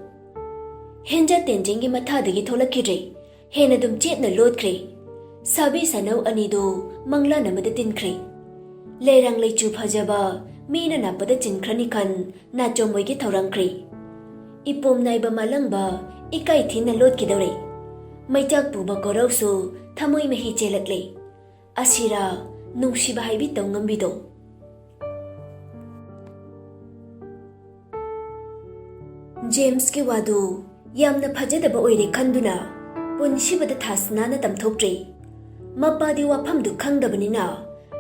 ꯍꯦꯟꯖꯥ ꯇꯦꯟꯖꯤꯡꯒꯤ ꯃꯊꯥꯗꯒꯤ ꯊꯣꯛꯂꯛꯈꯤꯗ꯭ꯔꯦ꯫ ꯍꯦꯟꯅ ꯑꯗꯨꯝ ꯆꯦꯠꯅ ꯂꯣꯠꯈ꯭ꯔꯦ꯫ ꯁꯥꯕꯤ ꯁꯥꯅꯧ ꯑꯅꯤꯗꯨ ꯃꯪꯂꯥꯟ ꯑꯃꯗ ꯇꯤꯟꯈ꯭ꯔꯦ꯫ ꯂꯩꯔꯥꯡ ꯂꯩꯆꯨ ꯐꯖꯕ ꯃꯤꯅ ꯅꯥꯞꯄꯗ ꯆꯤꯟꯈ꯭ꯔꯅꯤ ꯈꯟ ꯅꯥꯆꯣꯝ ꯃꯣꯏꯒꯤ ꯊꯧꯔꯥꯡꯈ꯭ꯔꯦ꯫ ꯏꯄꯣꯝ ꯅꯥꯏꯕ ꯃꯥꯂꯪꯕ ꯏꯀꯥꯏ ꯊꯤꯅ ꯂꯣꯠꯈꯤꯗꯧꯔꯦ꯫ ꯃꯩꯆꯥꯛ ꯄꯨꯕ ꯀꯣꯔꯧꯁꯨ ꯊꯃꯣꯏ ꯃꯍꯤ ꯆꯦꯜꯂꯛꯂꯦ꯫ ꯑꯁꯤꯔꯥ ꯅꯨꯡꯁꯤꯕ ꯍꯥꯏꯕꯤ ꯇꯧ ꯉꯝꯕꯤꯗꯣ? ꯖꯦꯝꯁꯀꯤ ꯋꯥꯗꯨ ꯌꯥꯝꯅ ꯐꯖꯗꯕ ꯑꯣꯏꯔꯦ ꯈꯟꯗꯨꯅ ꯄꯨꯟꯁꯤꯕꯗ ꯊꯥꯁꯅꯥꯅ ꯇꯝꯊꯣꯛꯇ꯭ꯔꯦ꯫ ꯃꯄꯥꯗꯤ ꯋꯥꯐꯝꯗꯨ ꯈꯪꯗꯕꯅꯤꯅ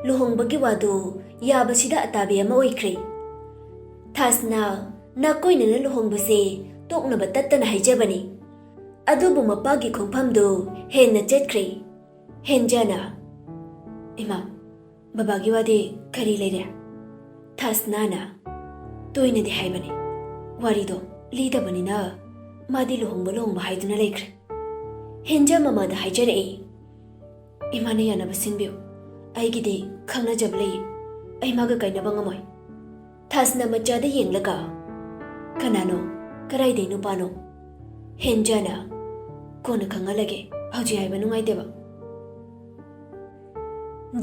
ꯂꯨꯍꯣꯡꯕꯒꯤ ꯋꯥꯗꯨ ꯌꯥꯕꯁꯤꯗ ꯑꯇꯥꯕꯤ ꯑꯃ ꯑꯣꯏꯈ꯭ꯔꯦ꯫ ꯊꯥꯁꯅꯥ, ꯅꯥꯀꯣꯏꯅꯅ ꯂꯨꯍꯣꯡꯕꯁꯦ ꯇꯣꯛꯅꯕ ꯇꯠꯇꯅ ꯍꯥꯏꯖꯕꯅꯤ꯫ ꯑꯗꯨꯕꯨ ꯃꯄꯥꯒꯤ ꯈꯣꯡꯐꯝꯗꯨ ꯍꯦꯟꯅ ꯆꯠꯈ꯭ꯔꯦ꯫ ꯍꯦꯟꯖꯥꯅ, "ꯏꯃꯥ, ꯕꯕꯥꯒꯤ ꯋꯥꯗꯤ ꯀꯔꯤ ꯂꯩꯔꯦ?" ꯊꯥꯁꯅꯥꯅ, ꯇꯣꯏꯅꯗꯤ ꯍꯥꯏꯕꯅꯤ꯫ ꯋꯥꯔꯤꯗꯣ ꯂꯤꯗꯕꯅꯤꯅ ꯃꯥꯗꯤ ꯂꯨꯍꯣꯡꯕ ꯂꯨꯍꯣꯡꯕ ꯍꯥꯏꯗꯨꯅ ꯂꯩꯈ꯭ꯔꯦ꯫ ꯍꯦꯟꯖꯥ ꯃꯃꯥꯗ ꯍꯥꯏꯖꯔꯛꯏ, "ꯏꯃꯥꯅ ꯌꯥꯅꯕ ꯁꯤꯟꯕꯤꯌꯨ꯫ ꯑꯩꯒꯤꯗꯤ ꯈꯪꯅꯖꯕ ꯂꯩ꯫ ꯑꯩ ꯃꯥꯒ ꯀꯥꯏꯅꯕ ꯉꯝꯃꯣꯏ꯫" ꯊꯥꯁꯅ ꯃꯆꯥꯗ ꯌꯦꯡꯂꯒ, "ꯀꯅꯥꯅꯣ? ꯀꯔꯥꯏꯗꯩ ꯅꯨꯄꯥꯅꯣ?" ꯍꯦꯟꯖꯥꯅ, "ꯀꯣꯟꯅ ꯈꯪꯍꯜꯂꯒꯦ, ꯍꯧꯖꯤꯛ ꯍꯥꯏꯕ ꯅꯨꯡꯉꯥꯏꯇꯦꯕ꯫"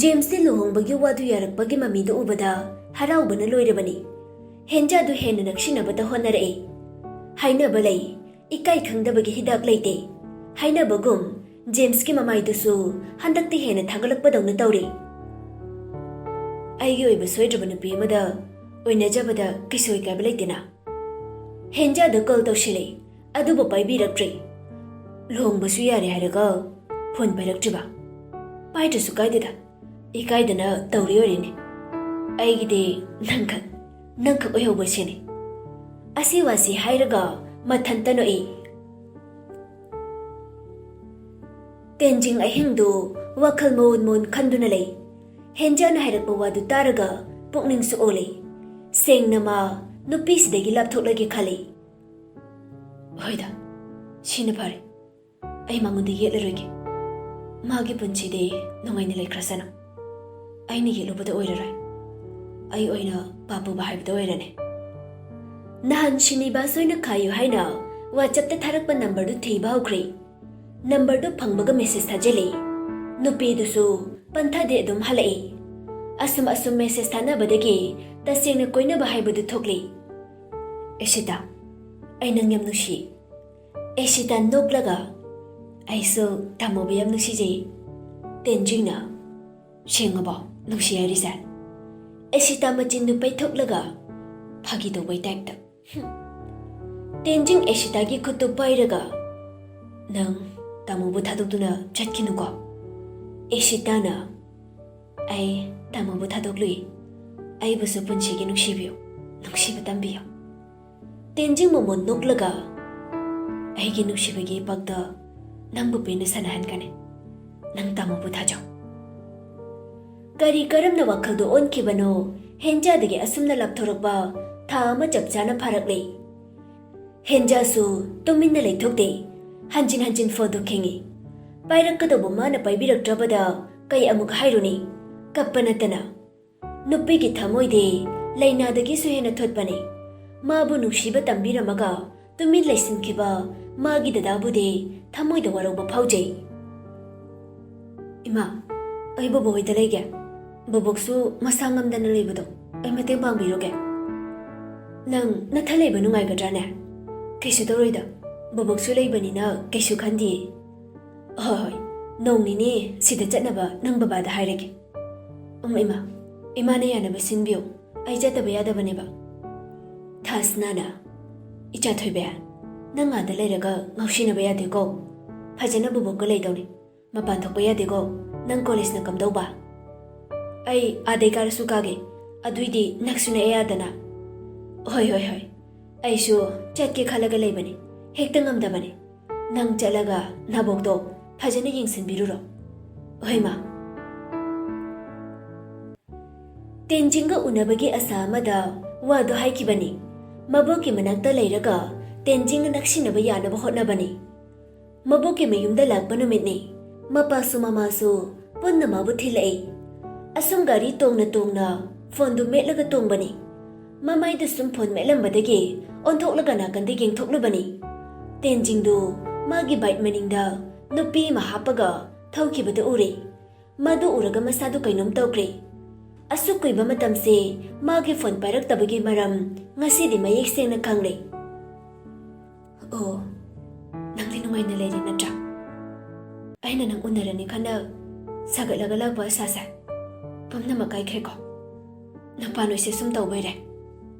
ꯖꯦꯝꯁꯇꯤ ꯂꯨꯍꯣꯡꯕꯒꯤ ꯋꯥꯗꯨ ꯌꯥꯔꯛꯄꯒꯤ ꯃꯃꯤꯗꯨ ꯎꯕꯗ ꯍꯔꯥꯎꯕꯅ ꯂꯣꯏꯔꯕꯅꯤ꯫ ꯍꯦꯟꯖꯥꯗꯨ ꯍꯦꯟꯅ ꯅꯛꯁꯤꯟꯅꯕꯇ ꯍꯣꯠꯅꯔꯛꯏ꯫ ꯍꯥꯏꯅꯕ ꯂꯩ, ꯏꯀꯥꯏ ꯈꯪꯗꯕꯒꯤ ꯍꯤꯗꯥꯛ ꯂꯩꯇꯦ ꯍꯥꯏꯅꯕꯒꯨꯝ, ꯖꯦꯝꯁꯀꯤ ꯃꯃꯥꯏꯗꯨꯁꯨ ꯍꯟꯗꯛꯇꯤ ꯍꯦꯟꯅ ꯊꯥꯒꯠꯂꯛꯄꯗꯧꯅ ꯇꯧꯔꯤ꯫ "ꯑꯩꯒꯤ ꯑꯣꯏꯕ ꯁꯣꯏꯗ꯭ꯔꯕ ꯅꯨꯄꯤ ꯑꯃꯗ ꯑꯣꯏꯅꯖꯕꯗ ꯀꯩꯁꯨ ꯏꯀꯥꯏꯕ ꯂꯩꯇꯦꯅ?" ꯍꯦꯟꯖꯥꯗ ꯀꯣꯜ ꯇꯧꯁꯤꯜꯂꯦ, ꯑꯗꯨꯕꯨ ꯄꯥꯏꯕꯤꯔꯛꯇ꯭ꯔꯦ꯫ ꯂꯨꯍꯣꯡꯕꯁꯨ ꯌꯥꯔꯦ ꯍꯥꯏꯔꯒ ꯐꯣꯟ ꯄꯥꯏꯔꯛꯇ꯭ꯔꯤꯕ? ꯄꯥꯏꯗ꯭ꯔꯁꯨ ꯀꯥꯏꯗꯦꯗ, ꯏꯀꯥꯏꯗꯅ ꯇꯧꯔꯤ ꯑꯣꯏꯔꯤꯅꯦ꯫ ꯑꯩꯒꯤꯗꯤ ꯅꯪꯈꯛ, ꯅꯪꯈꯛ ꯑꯣꯏꯍꯧꯕ ꯁꯤꯅꯤ꯫ ꯑꯁꯤ ꯋꯥꯁꯤ ꯍꯥꯏꯔꯒ ꯃꯊꯟꯇ ꯅꯣꯛꯏ꯫ ꯇꯦꯟꯖꯤꯡ ꯑꯍꯤꯡꯗꯨ ꯋꯥꯈꯜ ꯃꯑꯣꯟ ꯃꯑꯣꯟ ꯈꯟꯗꯨꯅ ꯂꯩ꯫ ꯍꯦꯟꯖꯥꯅ ꯍꯥꯏꯔꯛꯄ ꯋꯥꯗꯨ ꯇꯥꯔꯒ ꯄꯨꯛꯅꯤꯡꯁꯨ ꯑꯣꯜꯂꯤ꯫ ꯁꯦꯡꯅ ꯃꯥ ꯅꯨꯄꯤꯁꯤꯗꯒꯤ ꯂꯥꯞꯊꯣꯛꯂꯒꯦ ꯈꯜꯂꯤ꯫ "ꯍꯣꯏꯗ, ꯁꯤꯅ ꯐꯔꯦ꯫ ꯑꯩ ꯃꯉꯣꯟꯗ ꯌꯦꯠꯂꯔꯣꯏꯒꯦ꯫ ꯃꯥꯒꯤ ꯄꯨꯟꯁꯤꯗꯤ ꯅꯨꯡꯉꯥꯏꯅ ꯂꯩꯈ꯭ꯔꯁꯅꯨ꯫ ꯑꯩꯅ ꯌꯦꯠꯂꯨꯕꯗ ꯑꯣꯏꯔꯔꯣꯏ꯫ ꯑꯩ ꯑꯣꯏꯅ ꯄꯥꯞ ꯄꯨꯕ ꯍꯥꯏꯕꯗꯣ ꯑꯣꯏꯔꯅꯤ꯫" ꯅꯍꯥꯟ ꯁꯤꯅꯤꯕꯥꯁ ꯍꯣꯏꯅ ꯈꯥꯏꯌꯨ ꯍꯥꯏꯅ WhatsAppꯇ ꯊꯥꯔꯛꯄ ꯅꯝꯕꯔꯗꯨ ꯊꯤꯕ ꯍꯧꯈ꯭ꯔꯦ꯫ ꯅꯝꯕꯔꯗꯨ ꯐꯪꯕꯒ ꯃꯦꯁꯦꯖ ꯊꯥꯖꯤꯜꯂꯤ꯫ ꯅꯨꯄꯤꯗꯨꯁꯨ ꯄꯟꯊꯗꯦ, ꯑꯗꯨꯝ ꯍꯜꯂꯛꯏ꯫ ꯑꯁꯨꯝ ꯑꯁꯨꯝ ꯃꯦꯁꯦꯖ ꯊꯥꯅꯕꯗꯒꯤ ꯇꯁꯦꯡꯅ ꯀꯣꯏꯅꯕ ꯍꯥꯏꯕꯗꯨ ꯊꯣꯛꯂꯤ꯫ "ꯑꯦꯁꯤꯇꯥ, ꯑꯩ ꯅꯪ ꯌꯥꯝ ꯅꯨꯡꯁꯤ꯫" ꯑꯦꯁꯤꯇꯥ ꯅꯣꯛꯂꯒ, "ꯑꯩꯁꯨ ꯇꯥꯃꯣꯕꯨ ꯌꯥꯝ ꯅꯨꯡꯁꯤꯖꯩ꯫" ꯇꯦꯟꯖꯤꯡꯅ, "ꯁꯦꯡꯉꯕꯣ ꯅꯨꯡꯁꯤ ꯍꯥꯏꯔꯤꯁꯦ?" ꯑꯦꯁꯤꯇꯥ ꯃꯆꯤꯟꯗꯨ ꯄꯩꯊꯣꯛꯂꯒ, ꯐꯥꯒꯤ ꯇꯧꯕꯩ ꯇꯥꯏꯞꯇ꯫ ꯍꯨꯝ꯫ ꯇꯦꯟꯖꯤꯡ ꯑꯦꯁꯤꯇꯥꯒꯤ ꯈꯨꯠꯇꯨ ꯄꯥꯏꯔꯒ, "ꯅꯪ ꯇꯥꯃꯣꯕꯨ ꯊꯥꯗꯣꯛꯇꯨꯅ ꯆꯠꯈꯤꯅꯨꯀꯣ꯫" ꯑꯦꯁꯤꯇꯥꯅ, "ꯑꯩ ꯇꯥꯃꯣꯕꯨ ꯊꯥꯗꯣꯛꯂꯨꯏ꯫ ꯑꯩꯕꯨꯁꯨ ꯄꯨꯟꯁꯤꯒꯤ ꯅꯨꯡꯁꯤꯕꯤꯌꯨ, ꯅꯨꯡꯁꯤꯕ ꯇꯝꯕꯤꯌꯨ꯫" ꯇꯦꯟꯖꯤꯡ ꯃꯃꯣꯟ ꯅꯣꯛꯂꯒ, "ꯑꯩꯒꯤ ꯅꯨꯡꯁꯤꯕꯒꯤ ꯏꯄꯥꯛꯇ ꯅꯪꯕꯨ ꯄꯦꯟꯅ ꯁꯥꯟꯅꯍꯟꯒꯅꯤ꯫ ꯅꯪ ꯇꯥꯃꯣꯕꯨ ꯊꯥꯖꯧ꯫" ꯀꯔꯤ ꯀꯔꯝꯅ ꯋꯥꯈꯜꯗꯨ ꯑꯣꯟꯈꯤꯕꯅꯣ? ꯍꯦꯟꯖꯥꯗꯒꯤ ꯑꯁꯨꯝꯅ ꯂꯥꯞꯊꯣꯔꯛꯄ ꯊꯥ ꯑꯃ ꯆꯞ ꯆꯥꯅ ꯐꯥꯔꯛꯂꯦ꯫ ꯍꯦꯟꯖꯥꯁꯨ ꯇꯨꯃꯤꯟꯅ ꯂꯩꯊꯣꯛꯇꯦ꯫ ꯍꯟꯖꯤꯟ ꯍꯟꯖꯤꯟ ꯐꯣꯟꯗꯨ ꯈꯤꯡꯏ꯫ ꯄꯥꯏꯔꯛꯀꯗꯧꯕ ꯃꯥꯅ ꯄꯥꯏꯕꯤꯔꯛꯇ꯭ꯔꯕꯗ ꯀꯩ ꯑꯃꯨꯛ ꯍꯥꯏꯔꯨꯅꯤ? ꯀꯞꯄ ꯅꯠꯇꯅ꯫ ꯅꯨꯄꯤꯒꯤ ꯊꯃꯣꯏꯗꯤ ꯂꯥꯏꯅꯥꯗꯒꯤꯁꯨ ꯍꯦꯟꯅ ꯊꯣꯠꯄꯅꯤ꯫ ꯃꯥꯕꯨ ꯅꯨꯡꯁꯤꯕ ꯇꯝꯕꯤꯔꯝꯃꯒ ꯇꯨꯃꯤꯟ ꯂꯩꯁꯤꯟꯈꯤꯕ ꯃꯥꯒꯤ ꯗꯗꯥꯕꯨꯗꯤ ꯊꯃꯣꯏꯗ ꯋꯥꯔꯧꯕ ꯐꯥꯎꯖꯩ꯫ "ꯏꯃꯥ, ꯑꯩ ꯕꯣꯕꯣꯛ ꯍꯣꯏꯗ ꯂꯩꯒꯦ꯫ ꯕꯣꯕꯣꯛꯁꯨ ꯃꯁꯥ ꯉꯝꯗꯅ ꯂꯩꯕꯗꯣ ꯑꯩ ꯃꯇꯦꯡ ꯄꯥꯡꯕꯤꯔꯨꯒꯦ꯫" "ꯅꯪ ꯅꯊꯟ ꯂꯩꯕ ꯅꯨꯡꯉꯥꯏꯒꯗ꯭ꯔꯥꯅꯦ?" "ꯀꯩꯁꯨ ꯇꯧꯔꯣꯏꯗ, ꯕꯣꯕꯣꯛꯁꯨ ꯂꯩꯕꯅꯤꯅ ꯀꯩꯁꯨ ꯈꯟꯗꯤꯌꯦ꯫" "ꯍꯣꯏ, ꯍꯣꯏ, ꯅꯣꯡ ꯅꯤꯅꯤ ꯁꯤꯗ ꯆꯠꯅꯕ ꯅꯪ ꯕꯕꯥꯗ ꯍꯥꯏꯔꯒꯦ꯫" "ꯎꯝ, ꯏꯃꯥ, ꯏꯃꯥꯅ ꯌꯥꯅꯕ ꯁꯤꯟꯕꯤꯌꯨ꯫ ꯑꯩ ꯆꯠꯇꯕ ꯌꯥꯗꯕꯅꯦꯕ꯫" ꯊꯥꯁꯅꯥꯅ, "ꯏꯆꯥ ꯊꯣꯏꯕꯤ, ꯅꯪ ꯑꯥꯗ ꯂꯩꯔꯒ ꯉꯥꯎꯁꯤꯟꯅꯕ ꯌꯥꯗꯦꯀꯣ꯫ ꯐꯖꯅ ꯕꯣꯕꯣꯛꯀ ꯂꯩꯗꯧꯅꯤ꯫ ꯃꯄꯥꯟ ꯊꯣꯛꯄ ꯌꯥꯗꯦꯀꯣ꯫ ꯅꯪ ꯀꯣꯂꯦꯖꯅ ꯀꯝꯗꯧꯕ?" "ꯑꯩ ꯑꯥꯗꯩ ꯀꯥꯔꯁꯨ ꯀꯥꯒꯦ꯫ ꯑꯗꯨꯏꯗꯤ ꯅꯛꯁꯨ ꯅꯛꯑꯦ ꯑꯥꯗꯅ꯫" "ꯍꯣꯏ, ꯍꯣꯏ, ꯍꯣꯏ꯫ ꯑꯩꯁꯨ ꯆꯠꯀꯦ ꯈꯜꯂꯒ ꯂꯩꯕꯅꯤ꯫ ꯍꯦꯛꯇ ꯉꯝꯗꯕꯅꯤ꯫ ꯅꯪ ꯆꯠꯂꯒ ꯅꯕꯣꯛꯇꯣ ꯐꯖꯅ ꯌꯦꯡꯁꯤꯟꯕꯤꯔꯨꯔꯣ꯫" "ꯍꯣꯏ, ꯃꯥ꯫" ꯇꯦꯟꯖꯤꯡꯒ ꯎꯅꯕꯒꯤ ꯑꯁꯥ ꯑꯃꯗ ꯋꯥꯗꯨ ꯍꯥꯏꯈꯤꯕꯅꯤ꯫ ꯃꯕꯣꯛꯀꯤ ꯃꯅꯥꯛꯇ ꯂꯩꯔꯒ ꯇꯦꯟꯖꯤꯡꯒ ꯅꯛꯁꯤꯟꯅꯕ ꯌꯥꯅꯕ ꯍꯣꯠꯅꯕꯅꯤ꯫ ꯃꯕꯣꯛꯀꯤ ꯃꯌꯨꯝꯗ ꯂꯥꯛꯄ ꯅꯨꯃꯤꯠꯅꯤ꯫ ꯃꯄꯥꯁꯨ ꯃꯃꯥꯁꯨ ꯄꯨꯟꯅ ꯃꯥꯕꯨ ꯊꯤꯜꯂꯛꯏ꯫ ꯑꯁꯨꯝ ꯒꯥꯔꯤ ꯇꯣꯡꯅ ꯇꯣꯡꯅ ꯐꯣꯟꯗꯨ ꯃꯦꯠꯂꯒ ꯇꯣꯡꯕꯅꯤ꯫ ꯃꯃꯥꯏꯗ ꯁꯨꯝ ꯐꯣꯟ ꯃꯦꯠꯂꯝꯕꯗꯒꯤ ꯑꯣꯟꯊꯣꯛꯂꯒ ꯅꯥꯀꯟꯗ ꯌꯦꯡꯊꯣꯛꯂꯨꯕꯅꯤ꯫ ꯇꯦꯟꯖꯤꯡꯗꯨ ꯃꯥꯒꯤ ꯕꯥꯏꯛ ꯃꯅꯤꯡꯗ ꯅꯨꯄꯤ ꯑꯃ ꯍꯥꯞꯄꯒ ꯊꯧꯈꯤꯕꯗꯨ ꯎꯔꯦ꯫ ꯃꯗꯨ ꯎꯔꯒ ꯃꯁꯥꯗꯨ ꯀꯩꯅꯣꯝ ꯇꯧꯈ꯭ꯔꯦ꯫ ꯑꯁꯨꯛ ꯀꯨꯏꯕ ꯃꯇꯝꯁꯦ ꯃꯥꯒꯤ ꯐꯣꯟ ꯄꯥꯏꯔꯛꯇꯕꯒꯤ ꯃꯔꯝ ꯉꯁꯤꯗꯤ ꯃꯌꯦꯛ ꯁꯦꯡꯅ ꯈꯪꯂꯦ꯫ "ꯑꯣ, ꯅꯪꯗꯤ ꯅꯨꯡꯉꯥꯏꯅ ꯂꯩꯔꯤ ꯅꯠꯇ꯭ꯔꯥ? ꯑꯩꯅ ꯅꯪ ꯎꯅꯔꯅꯤ ꯈꯟꯅ ꯁꯥꯒꯠꯂꯒ ꯂꯥꯛꯄ ꯑꯁꯥꯁꯦ ꯄꯨꯝꯅꯃꯛ ꯀꯥꯏꯈ꯭ꯔꯦꯀꯣ꯫ ꯅꯨꯄꯥ ꯅꯣꯏꯁꯦ ꯁꯨꯝ ꯇꯧꯕꯩꯔꯦ꯫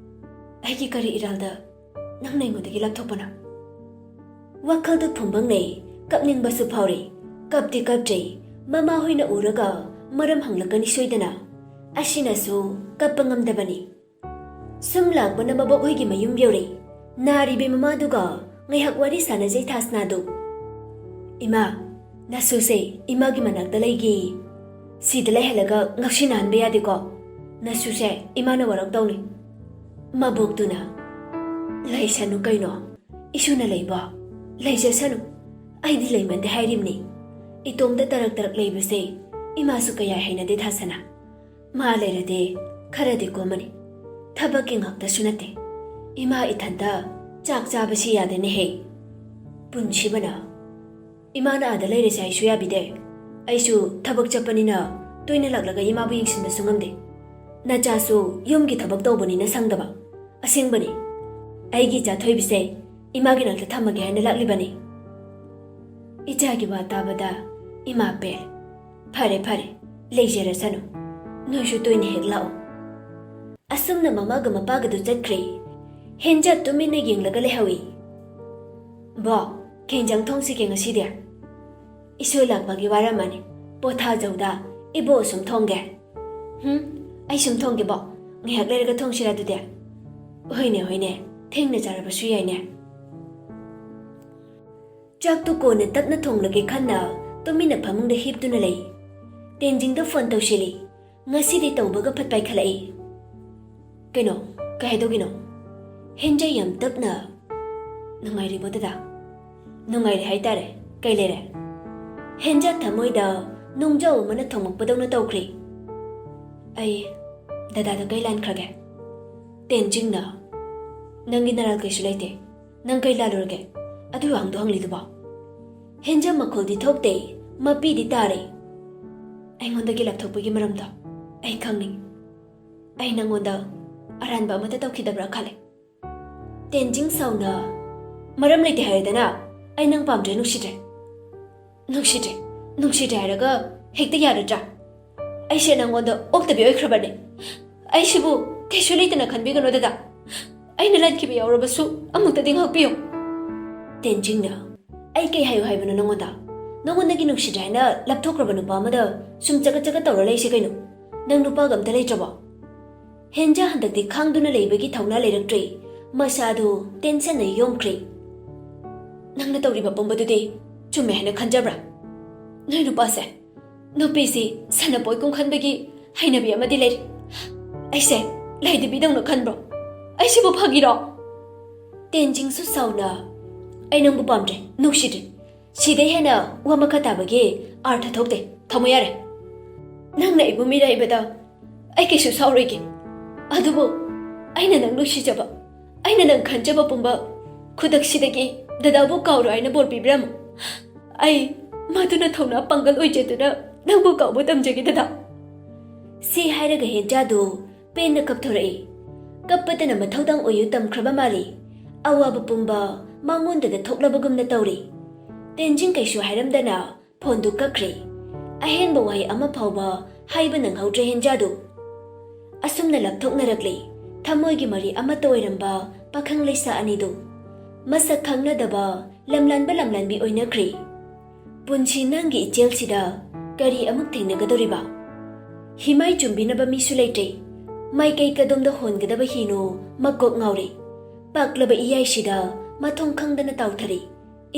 ꯑꯩꯒꯤ ꯀꯔꯤ ꯏꯔꯥꯜꯗ ꯅꯪꯅ ꯑꯩꯉꯣꯟꯗꯒꯤ ꯂꯥꯞꯊꯣꯛꯄꯅꯣ?" ꯋꯥꯈꯜꯗꯨ ꯐꯨꯝꯕꯪꯅꯩ, ꯀꯞꯅꯤꯡꯕꯁꯨ ꯐꯥꯎꯔꯤ꯫ ꯀꯞꯇꯤ ꯀꯞꯇ꯭ꯔꯤ, ꯃꯃꯥ ꯍꯣꯏꯅ ꯎꯔꯒ ꯃꯔꯝ ꯍꯪꯂꯛꯀꯅꯤ ꯁꯣꯏꯗꯅ꯫ ꯑꯁꯤꯅꯁꯨ ꯀꯞꯄ ꯉꯝꯗꯕꯅꯤ꯫ ꯁꯨꯝ ꯂꯥꯛꯄꯅ ꯃꯕꯣꯛ ꯍꯣꯏꯒꯤ ꯃꯌꯨꯝ ꯌꯧꯔꯦ꯫ ꯅꯥꯔꯤꯕꯤ ꯃꯃꯥꯗꯨꯒ ꯉꯥꯏꯍꯥꯛ ꯋꯥꯔꯤ ꯁꯥꯟꯅꯖꯩ ꯊꯥꯁꯅꯥꯗꯨ꯫ "ꯏꯃꯥ, ꯅꯁꯨꯁꯦ ꯏꯃꯥꯒꯤ ꯃꯅꯥꯛꯇ ꯂꯩꯒꯦ꯫ ꯁꯤꯗ ꯂꯩꯍꯜꯂꯒ ꯉꯥꯎꯁꯤꯟꯅꯍꯟꯕ ꯌꯥꯗꯦꯀꯣ꯫ ꯅꯁꯨꯁꯦ ꯏꯃꯥꯅ ꯋꯥꯔꯧ ꯇꯧꯅꯤ꯫" ꯃꯕꯣꯛꯇꯨꯅ, "ꯂꯩꯁꯅꯨ ꯀꯩꯅꯣ, ꯏꯁꯨꯅ ꯂꯩꯕꯣ? ꯂꯩꯖꯁꯅꯨ꯫ ꯑꯩꯗꯤ ꯂꯩꯃꯟꯗꯦ ꯍꯥꯏꯔꯤꯕꯅꯤ꯫ ꯏꯇꯣꯝꯇ ꯇꯔꯛ ꯇꯔꯛ ꯂꯩꯕꯁꯦ ꯏꯃꯥꯁꯨ ꯀꯌꯥ ꯍꯩꯅꯗꯦ ꯊꯥꯁꯅꯥ꯫ ꯃꯥ ꯂꯩꯔꯗꯤ ꯈꯔꯗꯤ ꯀꯣꯝꯃꯅꯤ꯫ ꯊꯕꯛꯀꯤ ꯉꯥꯛꯇꯁꯨ ꯅꯠꯇꯦ꯫ ꯏꯃꯥ ꯏꯊꯟꯇ ꯆꯥꯛ ꯆꯥꯕꯁꯤ ꯌꯥꯗꯦꯅꯦꯍꯦ꯫ ꯄꯨꯟꯁꯤꯕꯅ, ꯏꯃꯥꯅ ꯑꯥꯗ ꯂꯩꯔꯁꯦ ꯍꯥꯏꯁꯨ ꯌꯥꯕꯤꯗꯦ꯫ ꯑꯩꯁꯨ ꯊꯕꯛ ꯆꯠꯄꯅꯤꯅ ꯇꯣꯏꯅ ꯂꯥꯛꯂꯒ ꯏꯃꯥꯕꯨ ꯌꯦꯡꯁꯤꯟꯕꯁꯨ ꯉꯝꯗꯦ꯫ ꯅꯆꯥꯁꯨ ꯌꯨꯝꯒꯤ ꯊꯕꯛ ꯇꯧꯕꯅꯤꯅ ꯁꯪꯗꯕ꯫ ꯑꯁꯦꯡꯕꯅꯤ, ꯑꯩꯒꯤ ꯏꯆꯥ ꯊꯣꯏꯕꯤꯁꯦ ꯏꯃꯥꯒꯤ ꯅꯥꯛꯇ ꯊꯝꯃꯒꯦ ꯍꯥꯏꯅ ꯂꯥꯛꯂꯤꯕꯅꯤ꯫" ꯏꯆꯥꯒꯤ ꯋꯥ ꯇꯥꯕꯗ ꯏꯃꯥ ꯄꯦꯜ꯫ "ꯐꯔꯦ, ꯐꯔꯦ, ꯂꯩꯖꯔꯁꯅꯨ꯫ ꯅꯣꯏꯁꯨ ꯇꯣꯏꯅ ꯍꯦꯛ ꯂꯥꯛꯑꯣ꯫" ꯑꯁꯨꯝꯅ ꯃꯃꯥꯒ ꯃꯄꯥꯒꯗꯨ ꯆꯠꯈ꯭ꯔꯦ꯫ ꯍꯦꯟꯖꯥ ꯇꯨꯃꯤꯟꯅ ꯌꯦꯡꯂꯒ ꯂꯩꯍꯧꯏ꯫ "ꯕꯣ, ꯀꯩ ꯏꯟꯖꯥꯡ ꯊꯣꯡꯁꯤꯒꯦ ꯉꯁꯤꯗꯤ?" "ꯏꯁꯣꯏ ꯂꯥꯛꯄꯒꯤ ꯋꯥꯔꯝꯃꯅꯤ꯫ ꯄꯣꯊꯥꯖꯧꯗ, ꯏꯕꯣ ꯁꯨꯝ ꯊꯣꯡꯒꯦ꯫" "ꯍꯨꯝ, ꯑꯩ ꯁꯨꯝ ꯊꯣꯡꯒꯦꯕꯣ꯫ ꯉꯥꯏꯍꯥꯛ ꯂꯩꯔꯒ ꯊꯣꯡꯁꯤꯔ ꯑꯗꯨꯗꯤ?" "ꯍꯣꯏꯅꯦ, ꯍꯣꯏꯅꯦ, ꯊꯦꯡꯅ ꯆꯥꯔꯕꯁꯨ ꯌꯥꯏꯅꯦ꯫" ꯆꯥꯛꯇꯨ ꯀꯣꯟꯅ ꯇꯞꯅ ꯊꯣꯡꯂꯒꯦ ꯈꯟꯅ ꯇꯨꯃꯤꯟꯅ ꯐꯃꯨꯡꯗ ꯍꯤꯞꯇꯨꯅ ꯂꯩ꯫ ꯇꯦꯟꯖꯤꯡꯗ ꯐꯣꯟ ꯇꯧꯁꯤꯜꯂꯤ꯫ ꯉꯁꯤꯗꯤ ꯇꯧꯕꯒ ꯐꯠ ꯄꯥꯏꯈꯠꯂꯛꯏ꯫ "ꯀꯩꯅꯣ? ꯀꯩ ꯍꯥꯏꯗꯧꯒꯤꯅꯣ?" ꯍꯦꯟꯖꯥ ꯌꯥꯝ ꯇꯞꯅ, "ꯅꯨꯡꯉꯥꯏꯔꯤꯕꯣ ꯗꯗꯥ?" "ꯅꯨꯡꯉꯥꯏꯔꯤ ꯍꯥꯏꯇꯥꯔꯦ꯫ ꯀꯩ ꯂꯩꯔꯦ?" ꯍꯦꯟꯖꯥ ꯊꯃꯣꯏꯗ ꯅꯨꯡꯖꯥꯎ ꯑꯃꯅ ꯊꯣꯡꯂꯛꯄꯗꯧꯅ ꯇꯧꯈ꯭ꯔꯦ꯫ "ꯑꯩ ꯗꯗꯥꯗ ꯀꯩ ꯂꯥꯟꯈ꯭ꯔꯒꯦ?" ꯇꯦꯟꯖꯤꯡꯅ, "ꯅꯪꯒꯤ ꯅꯔꯥꯜ ꯀꯩꯁꯨ ꯂꯩꯇꯦ꯫ ꯅꯪ ꯀꯩ ꯂꯥꯜꯂꯨꯔꯒꯦ? ꯑꯗꯨ ꯋꯥꯍꯪꯗꯣ ꯍꯪꯂꯤꯗꯨꯕꯣ?" ꯍꯦꯟꯖꯥ ꯃꯈꯣꯜꯗꯤ ꯊꯣꯛꯇꯦ, ꯃꯄꯤꯗꯤ ꯇꯥꯔꯦ꯫ "ꯑꯩꯉꯣꯟꯗꯒꯤ ꯂꯥꯞꯊꯣꯛꯄꯒꯤ ꯃꯔꯝꯗꯣ ꯑꯩ ꯈꯪꯅꯤꯡ꯫ ꯑꯩ ꯅꯪꯉꯣꯟꯗ ꯑꯔꯥꯟꯕ ꯑꯃꯠꯇ ꯇꯧꯈꯤꯗꯕ꯭ꯔꯥ ꯈꯜꯂꯦ꯫" ꯇꯦꯟꯖꯤꯡ ꯁꯥꯎꯅ, "ꯃꯔꯝ ꯂꯩꯇꯦ ꯍꯥꯏꯔꯦꯗꯅ꯫ ꯑꯩ ꯅꯪ ꯄꯥꯝꯗ꯭ꯔꯦ, ꯅꯨꯡꯁꯤꯗ꯭ꯔꯦ꯫" "ꯅꯨꯡꯁꯤꯗ꯭ꯔꯦ, ꯅꯨꯡꯁꯤꯗ꯭ꯔꯦ ꯍꯥꯏꯔꯒ ꯍꯦꯛꯇ ꯌꯥꯔꯗ꯭ꯔꯥ? ꯑꯩꯁꯦ ꯅꯪꯉꯣꯟꯗ ꯑꯣꯛꯇꯕꯤ ꯑꯣꯏꯈ꯭ꯔꯕꯅꯦ꯫ ꯑꯩꯁꯤꯕꯨ ꯀꯩꯁꯨ ꯂꯩꯇꯅ ꯈꯟꯕꯤꯒꯅꯨ ꯗꯗꯥ꯫ ꯑꯩꯅ ꯂꯥꯟꯈꯤꯕ ꯌꯥꯎꯔꯕꯁꯨ ꯑꯃꯨꯛꯇꯗꯤ ꯉꯥꯛꯄꯤꯌꯨ꯫" ꯇꯦꯟꯖꯤꯡꯅ, "ꯑꯩ ꯀꯩ ꯍꯥꯏꯌꯨ ꯍꯥꯏꯕꯅꯣ ꯅꯪꯉꯣꯟꯗ? ꯅꯪꯉꯣꯟꯗꯒꯤ ꯅꯨꯡꯁꯤꯗ꯭ꯔꯦ ꯍꯥꯏꯅ ꯂꯥꯞꯊꯣꯛꯈ꯭ꯔꯕ ꯅꯨꯄꯥ ꯑꯃꯗ ꯁꯨꯝ ꯆꯒꯠ ꯆꯒꯠ ꯇꯧꯔ ꯂꯩꯁꯦ ꯀꯩꯅꯣ? ꯅꯪ ꯅꯨꯄꯥꯒ ꯑꯝꯇ ꯂꯩꯇ꯭ꯔꯕꯣ?" ꯍꯦꯟꯖꯥ ꯍꯟꯗꯛꯇꯤ ꯈꯥꯡꯗꯨꯅ ꯂꯩꯕꯒꯤ ꯊꯧꯅꯥ ꯂꯩꯔꯛꯇ꯭ꯔꯦ꯫ ꯃꯁꯥꯗꯨ ꯇꯦꯟꯁꯟꯅ ꯌꯣꯝꯈ꯭ꯔꯦ꯫ "ꯅꯪꯅ ꯇꯧꯔꯤꯕ ꯄꯨꯝꯕꯗꯨꯗꯤ ꯆꯨꯝꯃꯦ ꯍꯥꯏꯅ ꯈꯟꯖꯕ꯭ꯔꯥ? ꯅꯣꯏ ꯅꯨꯄꯥꯁꯦ, ꯅꯨꯄꯤꯁꯤ ꯁꯥꯟꯅꯄꯣꯠ ꯀꯨꯝ ꯈꯟꯕꯒꯤ ꯍꯩꯅꯕꯤ ꯑꯃꯗꯤ ꯂꯩꯔꯤ꯫ ꯑꯩꯁꯦ ꯂꯥꯏꯗꯕꯤꯗꯧꯅ ꯈꯟꯕ꯭ꯔꯣ? ꯑꯩꯁꯤꯕꯨ ꯐꯥꯒꯤꯔꯣ? ꯇꯦꯟꯖꯤꯡꯁꯨ ꯁꯥꯎꯅ, "ꯑꯩ ꯅꯪꯕꯨ ꯄꯥꯝꯗ꯭ꯔꯦ, ꯅꯨꯡꯁꯤꯗ꯭ꯔꯦ꯫ ꯁꯤꯗꯩ ꯍꯦꯟꯅ ꯋꯥ ꯃꯈꯥ ꯇꯥꯕꯒꯤ ꯑꯥꯔꯊ ꯊꯣꯛꯇꯦ꯫ ꯊꯝꯃꯣ ꯌꯥꯔꯦ꯫ ꯅꯪꯅ ꯑꯩꯕꯨ ꯃꯤꯔꯥꯏꯕꯗ ꯑꯩ ꯀꯩꯁꯨ ꯁꯥꯎꯔꯣꯏꯒꯦ꯫ ꯑꯗꯨꯕꯨ ꯑꯩꯅ ꯅꯪ ꯅꯨꯡꯁꯤꯖꯕ, ꯑꯩꯅ ꯅꯪ ꯈꯟꯖꯕ ꯄꯨꯝꯕ ꯈꯨꯗꯛꯁꯤꯗꯒꯤ ꯗꯗꯥꯕꯨ ꯀꯥꯎꯔꯣ ꯍꯥꯏꯅ ꯕꯣꯔ ꯄꯤꯕꯤꯔꯝꯃꯨ꯫ ꯑꯩ ꯃꯗꯨꯅ ꯊꯧꯅꯥ ꯄꯥꯡꯒꯜ ꯑꯣꯏꯖꯗꯨꯅ ꯅꯪꯕꯨ ꯀꯥꯎꯕ ꯇꯝꯖꯒꯦ ꯗꯗꯥ꯫" ꯁꯤ ꯍꯥꯏꯔꯒ ꯍꯦꯟꯖꯥꯗꯨ ꯄꯦꯟꯅ ꯀꯞꯊꯣꯔꯛꯏ꯫ ꯀꯞꯄꯗꯅ ꯃꯊꯧꯗꯥꯡ ꯑꯣꯏꯌꯨ ꯇꯝꯈ꯭ꯔꯕ ꯃꯥꯜꯂꯤ꯫ ꯑꯋꯥꯕ ꯄꯨꯝꯕ ꯃꯉꯣꯟꯗꯗ ꯊꯣꯛꯂꯕꯒꯨꯝꯅ ꯇꯧꯔꯤ꯫ ꯇꯦꯟꯖꯤꯡ ꯀꯩꯁꯨ ꯍꯥꯏꯔꯝꯗꯅ ꯐꯣꯟꯗꯨ ꯀꯛꯈ꯭ꯔꯦ꯫ ꯑꯍꯦꯟꯕ ꯋꯥꯍꯩ ꯑꯃ ꯐꯥꯎꯕ ꯍꯥꯏꯕ ꯅꯪꯍꯧꯗ꯭ꯔꯦ ꯍꯦꯟꯖꯥꯗꯨ꯫ ꯑꯁꯨꯝꯅ ꯂꯥꯞꯊꯣꯛꯅꯔꯛꯂꯤ ꯊꯃꯣꯏꯒꯤ ꯃꯔꯤ ꯑꯃꯠꯇ ꯑꯣꯏꯔꯝꯕ ꯄꯥꯈꯪ ꯂꯩꯁꯥ ꯑꯅꯤꯗꯨ꯫ ꯃꯁꯛ ꯈꯪꯅꯗꯕ ꯂꯝꯂꯥꯟꯕ ꯂꯝꯂꯥꯟꯕꯤ ꯑꯣꯏꯅꯈ꯭ꯔꯦ꯫ ꯄꯨꯟꯁꯤ ꯅꯪꯒꯤ ꯏꯆꯦꯜꯁꯤꯗ ꯀꯔꯤ ꯑꯃꯨꯛ ꯊꯦꯡꯅꯒꯗꯧꯔꯤꯕ? ꯍꯤꯃꯥꯏ ꯆꯨꯝꯕꯤꯅꯕ ꯃꯤꯁꯨ ꯂꯩꯇ꯭ꯔꯦ꯫ ꯃꯥꯏꯀꯩ ꯀꯗꯣꯝꯗ ꯍꯣꯟꯒꯗꯕ ꯍꯤꯅꯣ ꯃꯀꯣꯛ ꯉꯥꯎꯔꯦ꯫ ꯄꯥꯛꯂꯕ ꯏꯌꯥꯏꯁꯤꯗ ꯃꯊꯣꯡ ꯈꯪꯗꯅ ꯇꯥꯎꯊꯔꯦ꯫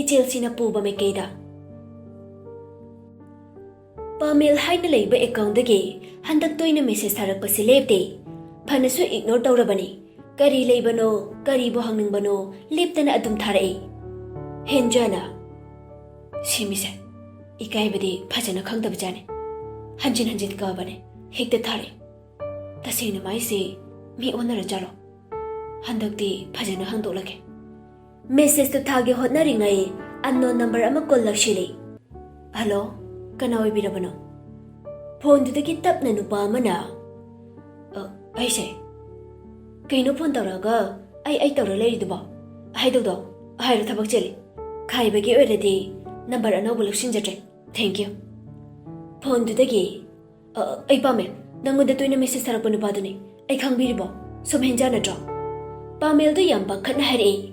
ꯏꯆꯦꯜꯁꯤꯅ ꯄꯨꯕ ꯃꯥꯏꯀꯩꯗ꯫ ꯄꯥꯃꯦꯜ ꯍꯥꯏꯅ ꯂꯩꯕ ꯑꯦꯀꯥꯎꯟꯗꯒꯤ ꯍꯟꯗꯛ ꯇꯣꯏꯅ ꯃꯦꯁꯦꯖ ꯊꯥꯔꯛꯄꯁꯤ ꯂꯦꯞꯇꯦ꯫ ꯐꯅꯁꯨ ꯏꯒꯅꯣꯔ ꯇꯧꯔꯕꯅꯤ꯫ ꯀꯔꯤ ꯂꯩꯕꯅꯣ, ꯀꯔꯤꯕꯨ ꯍꯪꯅꯤꯡꯕꯅꯣ ꯂꯦꯞꯇꯅ ꯑꯗꯨꯝ ꯊꯥꯔꯛꯏ꯫ ꯍꯦꯟꯖꯥꯅ, "ꯁꯤꯃꯤꯁꯦ ꯏꯀꯥꯏꯕꯗꯤ ꯐꯖꯅ ꯈꯪꯗꯕꯖꯥꯠꯅꯤ꯫ ꯍꯟꯖꯤꯟ ꯍꯟꯖꯤꯟ ꯀꯛꯑꯕꯅꯦ, ꯍꯦꯛꯇ ꯊꯥꯔꯛꯏ꯫ ꯇꯁꯦꯡꯅ ꯃꯥꯏꯁꯦ ꯃꯤ ꯑꯣꯟꯅꯔꯖꯥꯠꯂꯣ? ꯍꯟꯗꯛꯇꯤ ꯐꯖꯅ ꯍꯪꯗꯣꯛꯂꯒꯦ꯫" ꯃꯦꯁꯦꯖꯇꯨ ꯊꯥꯒꯦ ꯍꯣꯠꯅꯔꯤꯉꯩ ꯑꯟꯅꯣꯟ ꯅꯝꯕꯔ ꯑꯃ ꯀꯣꯜ ꯂꯥꯛꯁꯤꯜꯂꯤ꯫ "ꯍꯜꯂꯣ, ꯀꯅꯥ ꯑꯣꯏꯕꯤꯔꯕꯅꯣ?" ꯐꯣꯟꯗꯨꯗꯒꯤ ꯇꯞꯅ ꯅꯨꯄꯥ ꯑꯃꯅ, "ꯑ, ꯑꯩꯁꯦ, ꯀꯩꯅꯣ ꯐꯣꯟ ꯇꯧꯔꯛꯑꯒ ꯑꯩ, ꯑꯩ ꯇꯧꯔ ꯂꯩꯔꯤꯗꯨꯕꯣ? ꯍꯥꯏꯗꯧꯗꯣ ꯍꯥꯏꯔꯣ, ꯊꯕꯛ ꯆꯤꯜꯂꯤ꯫ ꯈꯥꯏꯕꯒꯤ ꯑꯣꯏꯔꯗꯤ ꯅꯝꯕꯔ ꯑꯅꯧꯕ ꯂꯧꯁꯤꯟꯖꯗ꯭ꯔꯦ꯫ Thank you꯫" ꯐꯣꯟꯗꯨꯗꯒꯤ, "ꯑ, ꯑꯩ ꯄꯥꯝꯃꯦ꯫ ꯅꯪꯉꯣꯟꯗ ꯇꯣꯏꯅ ꯃꯦꯁꯦꯖ ꯊꯥꯔꯛꯄ ꯅꯨꯄꯥꯗꯨꯅꯤ꯫ ꯑꯩ ꯈꯪꯕꯤꯔꯤꯕꯣ? ꯁꯣꯝ ꯍꯦꯟꯖꯥ ꯅꯠꯇ꯭ꯔꯣ?" ꯄꯥꯃꯦꯜꯗꯨ ꯌꯥꯝ ꯄꯥꯈꯠꯅ ꯍꯥꯏꯔꯛꯏ꯫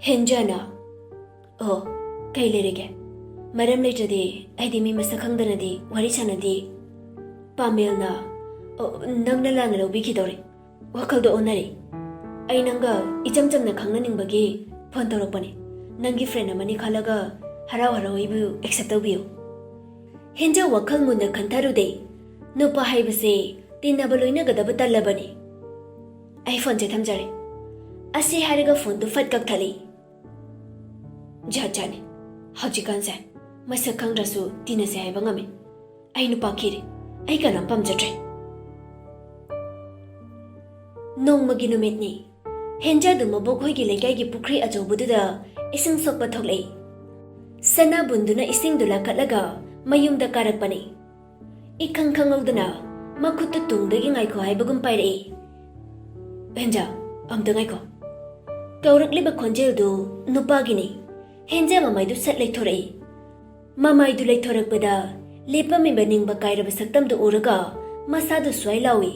ꯍꯦꯟꯖꯥꯅ, "ꯑꯣ, ꯀꯩ ꯂꯩꯔꯒꯦ? ꯃꯔꯝ ꯂꯩꯇ꯭ꯔꯗꯤ ꯑꯩꯗꯤ ꯃꯤ ꯃꯁꯛ ꯈꯪꯗꯅꯗꯤ ꯋꯥꯔꯤ ꯁꯥꯟꯅꯗꯦ꯫" ꯄꯥꯃꯦꯜꯅ, "ꯑꯣ, ꯅꯪꯅ ꯂꯥꯟꯅ ꯂꯧꯕꯤꯈꯤꯗꯧꯔꯦ꯫ ꯋꯥꯈꯜꯗꯣ ꯑꯣꯟꯅꯔꯦ꯫ ꯑꯩ ꯅꯪꯒ ꯏꯆꯝ ꯆꯝꯅ ꯈꯪꯅꯅꯤꯡꯕꯒꯤ ꯐꯣꯟ ꯇꯧꯔꯛꯄꯅꯦ꯫ ꯅꯪꯒꯤ ꯐ꯭ꯔꯦꯟ ꯑꯃꯅꯤ ꯈꯜꯂꯒ ꯍꯔꯥꯎ ꯍꯔꯥꯎ ꯑꯩꯕꯨ ꯑꯦꯛꯁꯦꯞ ꯇꯧꯕꯤꯌꯨ꯫" ꯍꯦꯟꯖꯥ ꯋꯥꯈꯜ ꯃꯨꯟꯅ ꯈꯟꯊꯔꯨꯗꯦ꯫ ꯅꯨꯄꯥ ꯍꯥꯏꯕꯁꯦ ꯇꯤꯟꯅꯕ ꯂꯣꯏꯅꯒꯗꯕ ꯇꯜꯂꯕꯅꯤ꯫ "ꯑꯩ ꯐꯣꯟꯁꯦ ꯊꯝꯖꯔꯦ꯫ ꯑꯁꯤ ꯍꯥꯏꯔꯒ ꯐꯣꯟꯗꯨ ꯐꯠ ꯀꯛꯊꯠꯂꯤ꯫ ꯖꯥꯠ ꯖꯥꯠꯅꯤ꯫ ꯍꯧꯖꯤꯛꯀꯥꯟꯁꯦ ꯃꯁꯛ ꯈꯪꯗ꯭ꯔꯁꯨ ꯇꯤꯟꯅꯁꯦ ꯍꯥꯏꯕ ꯉꯝꯃꯤ꯫ ꯑꯩ ꯅꯨꯄꯥ ꯈꯤꯔꯦ꯫ ꯑꯩ ꯀꯅꯥꯝ ꯄꯥꯝꯖꯗ꯭ꯔꯦ꯫ ꯅꯣꯡꯃꯒꯤ ꯅꯨꯃꯤꯠꯅꯤ꯫ ꯍꯦꯟꯖꯥꯗꯨ ꯃꯕꯣꯛ ꯍꯣꯏꯒꯤ ꯂꯩꯀꯥꯏꯒꯤ ꯄꯨꯈ꯭ꯔꯤ ꯑꯆꯧꯕꯗꯨꯗ ꯏꯁꯤꯡ ꯁꯣꯛꯄ ꯊꯣꯛꯂꯛꯏ꯫ ꯁꯅꯥꯕꯨꯟꯗꯨꯅ ꯏꯁꯤꯡꯗꯨ ꯂꯥꯈꯠꯂꯒ ꯃꯌꯨꯝꯗ ꯀꯥꯔꯛꯄꯅꯤ꯫ ꯏꯈꯪ ꯈꯪꯍꯧꯗꯅ ꯃꯈꯨꯠꯇꯨ ꯇꯨꯡꯗꯒꯤ ꯉꯥꯏꯈꯣ ꯍꯥꯏꯕꯒꯨꯝ ꯄꯥꯏꯔꯛꯏ꯫ "ꯍꯦꯟꯖꯥ, ꯑꯝꯇ ꯉꯥꯏꯈꯣ꯫" ꯀꯧꯔꯛꯂꯤꯕ ꯈꯣꯟꯖꯦꯜꯗꯨ ꯅꯨꯄꯥꯒꯤꯅꯤ꯫ ꯍꯦꯟꯖꯥ ꯃꯃꯥꯏꯗꯨ ꯁꯠ ꯂꯩꯊꯣꯔꯛꯏ꯫ ꯃꯃꯥꯏꯗꯨ ꯂꯩꯊꯣꯔꯛꯄꯗ ꯂꯦꯞꯄꯝꯃꯤꯕ ꯅꯤꯡꯕ ꯀꯥꯏꯔꯕ ꯁꯛꯇꯝꯗꯨ ꯎꯔꯒ ꯃꯁꯥꯗꯨ ꯁ꯭ꯋꯥꯏ ꯂꯥꯎꯏ꯫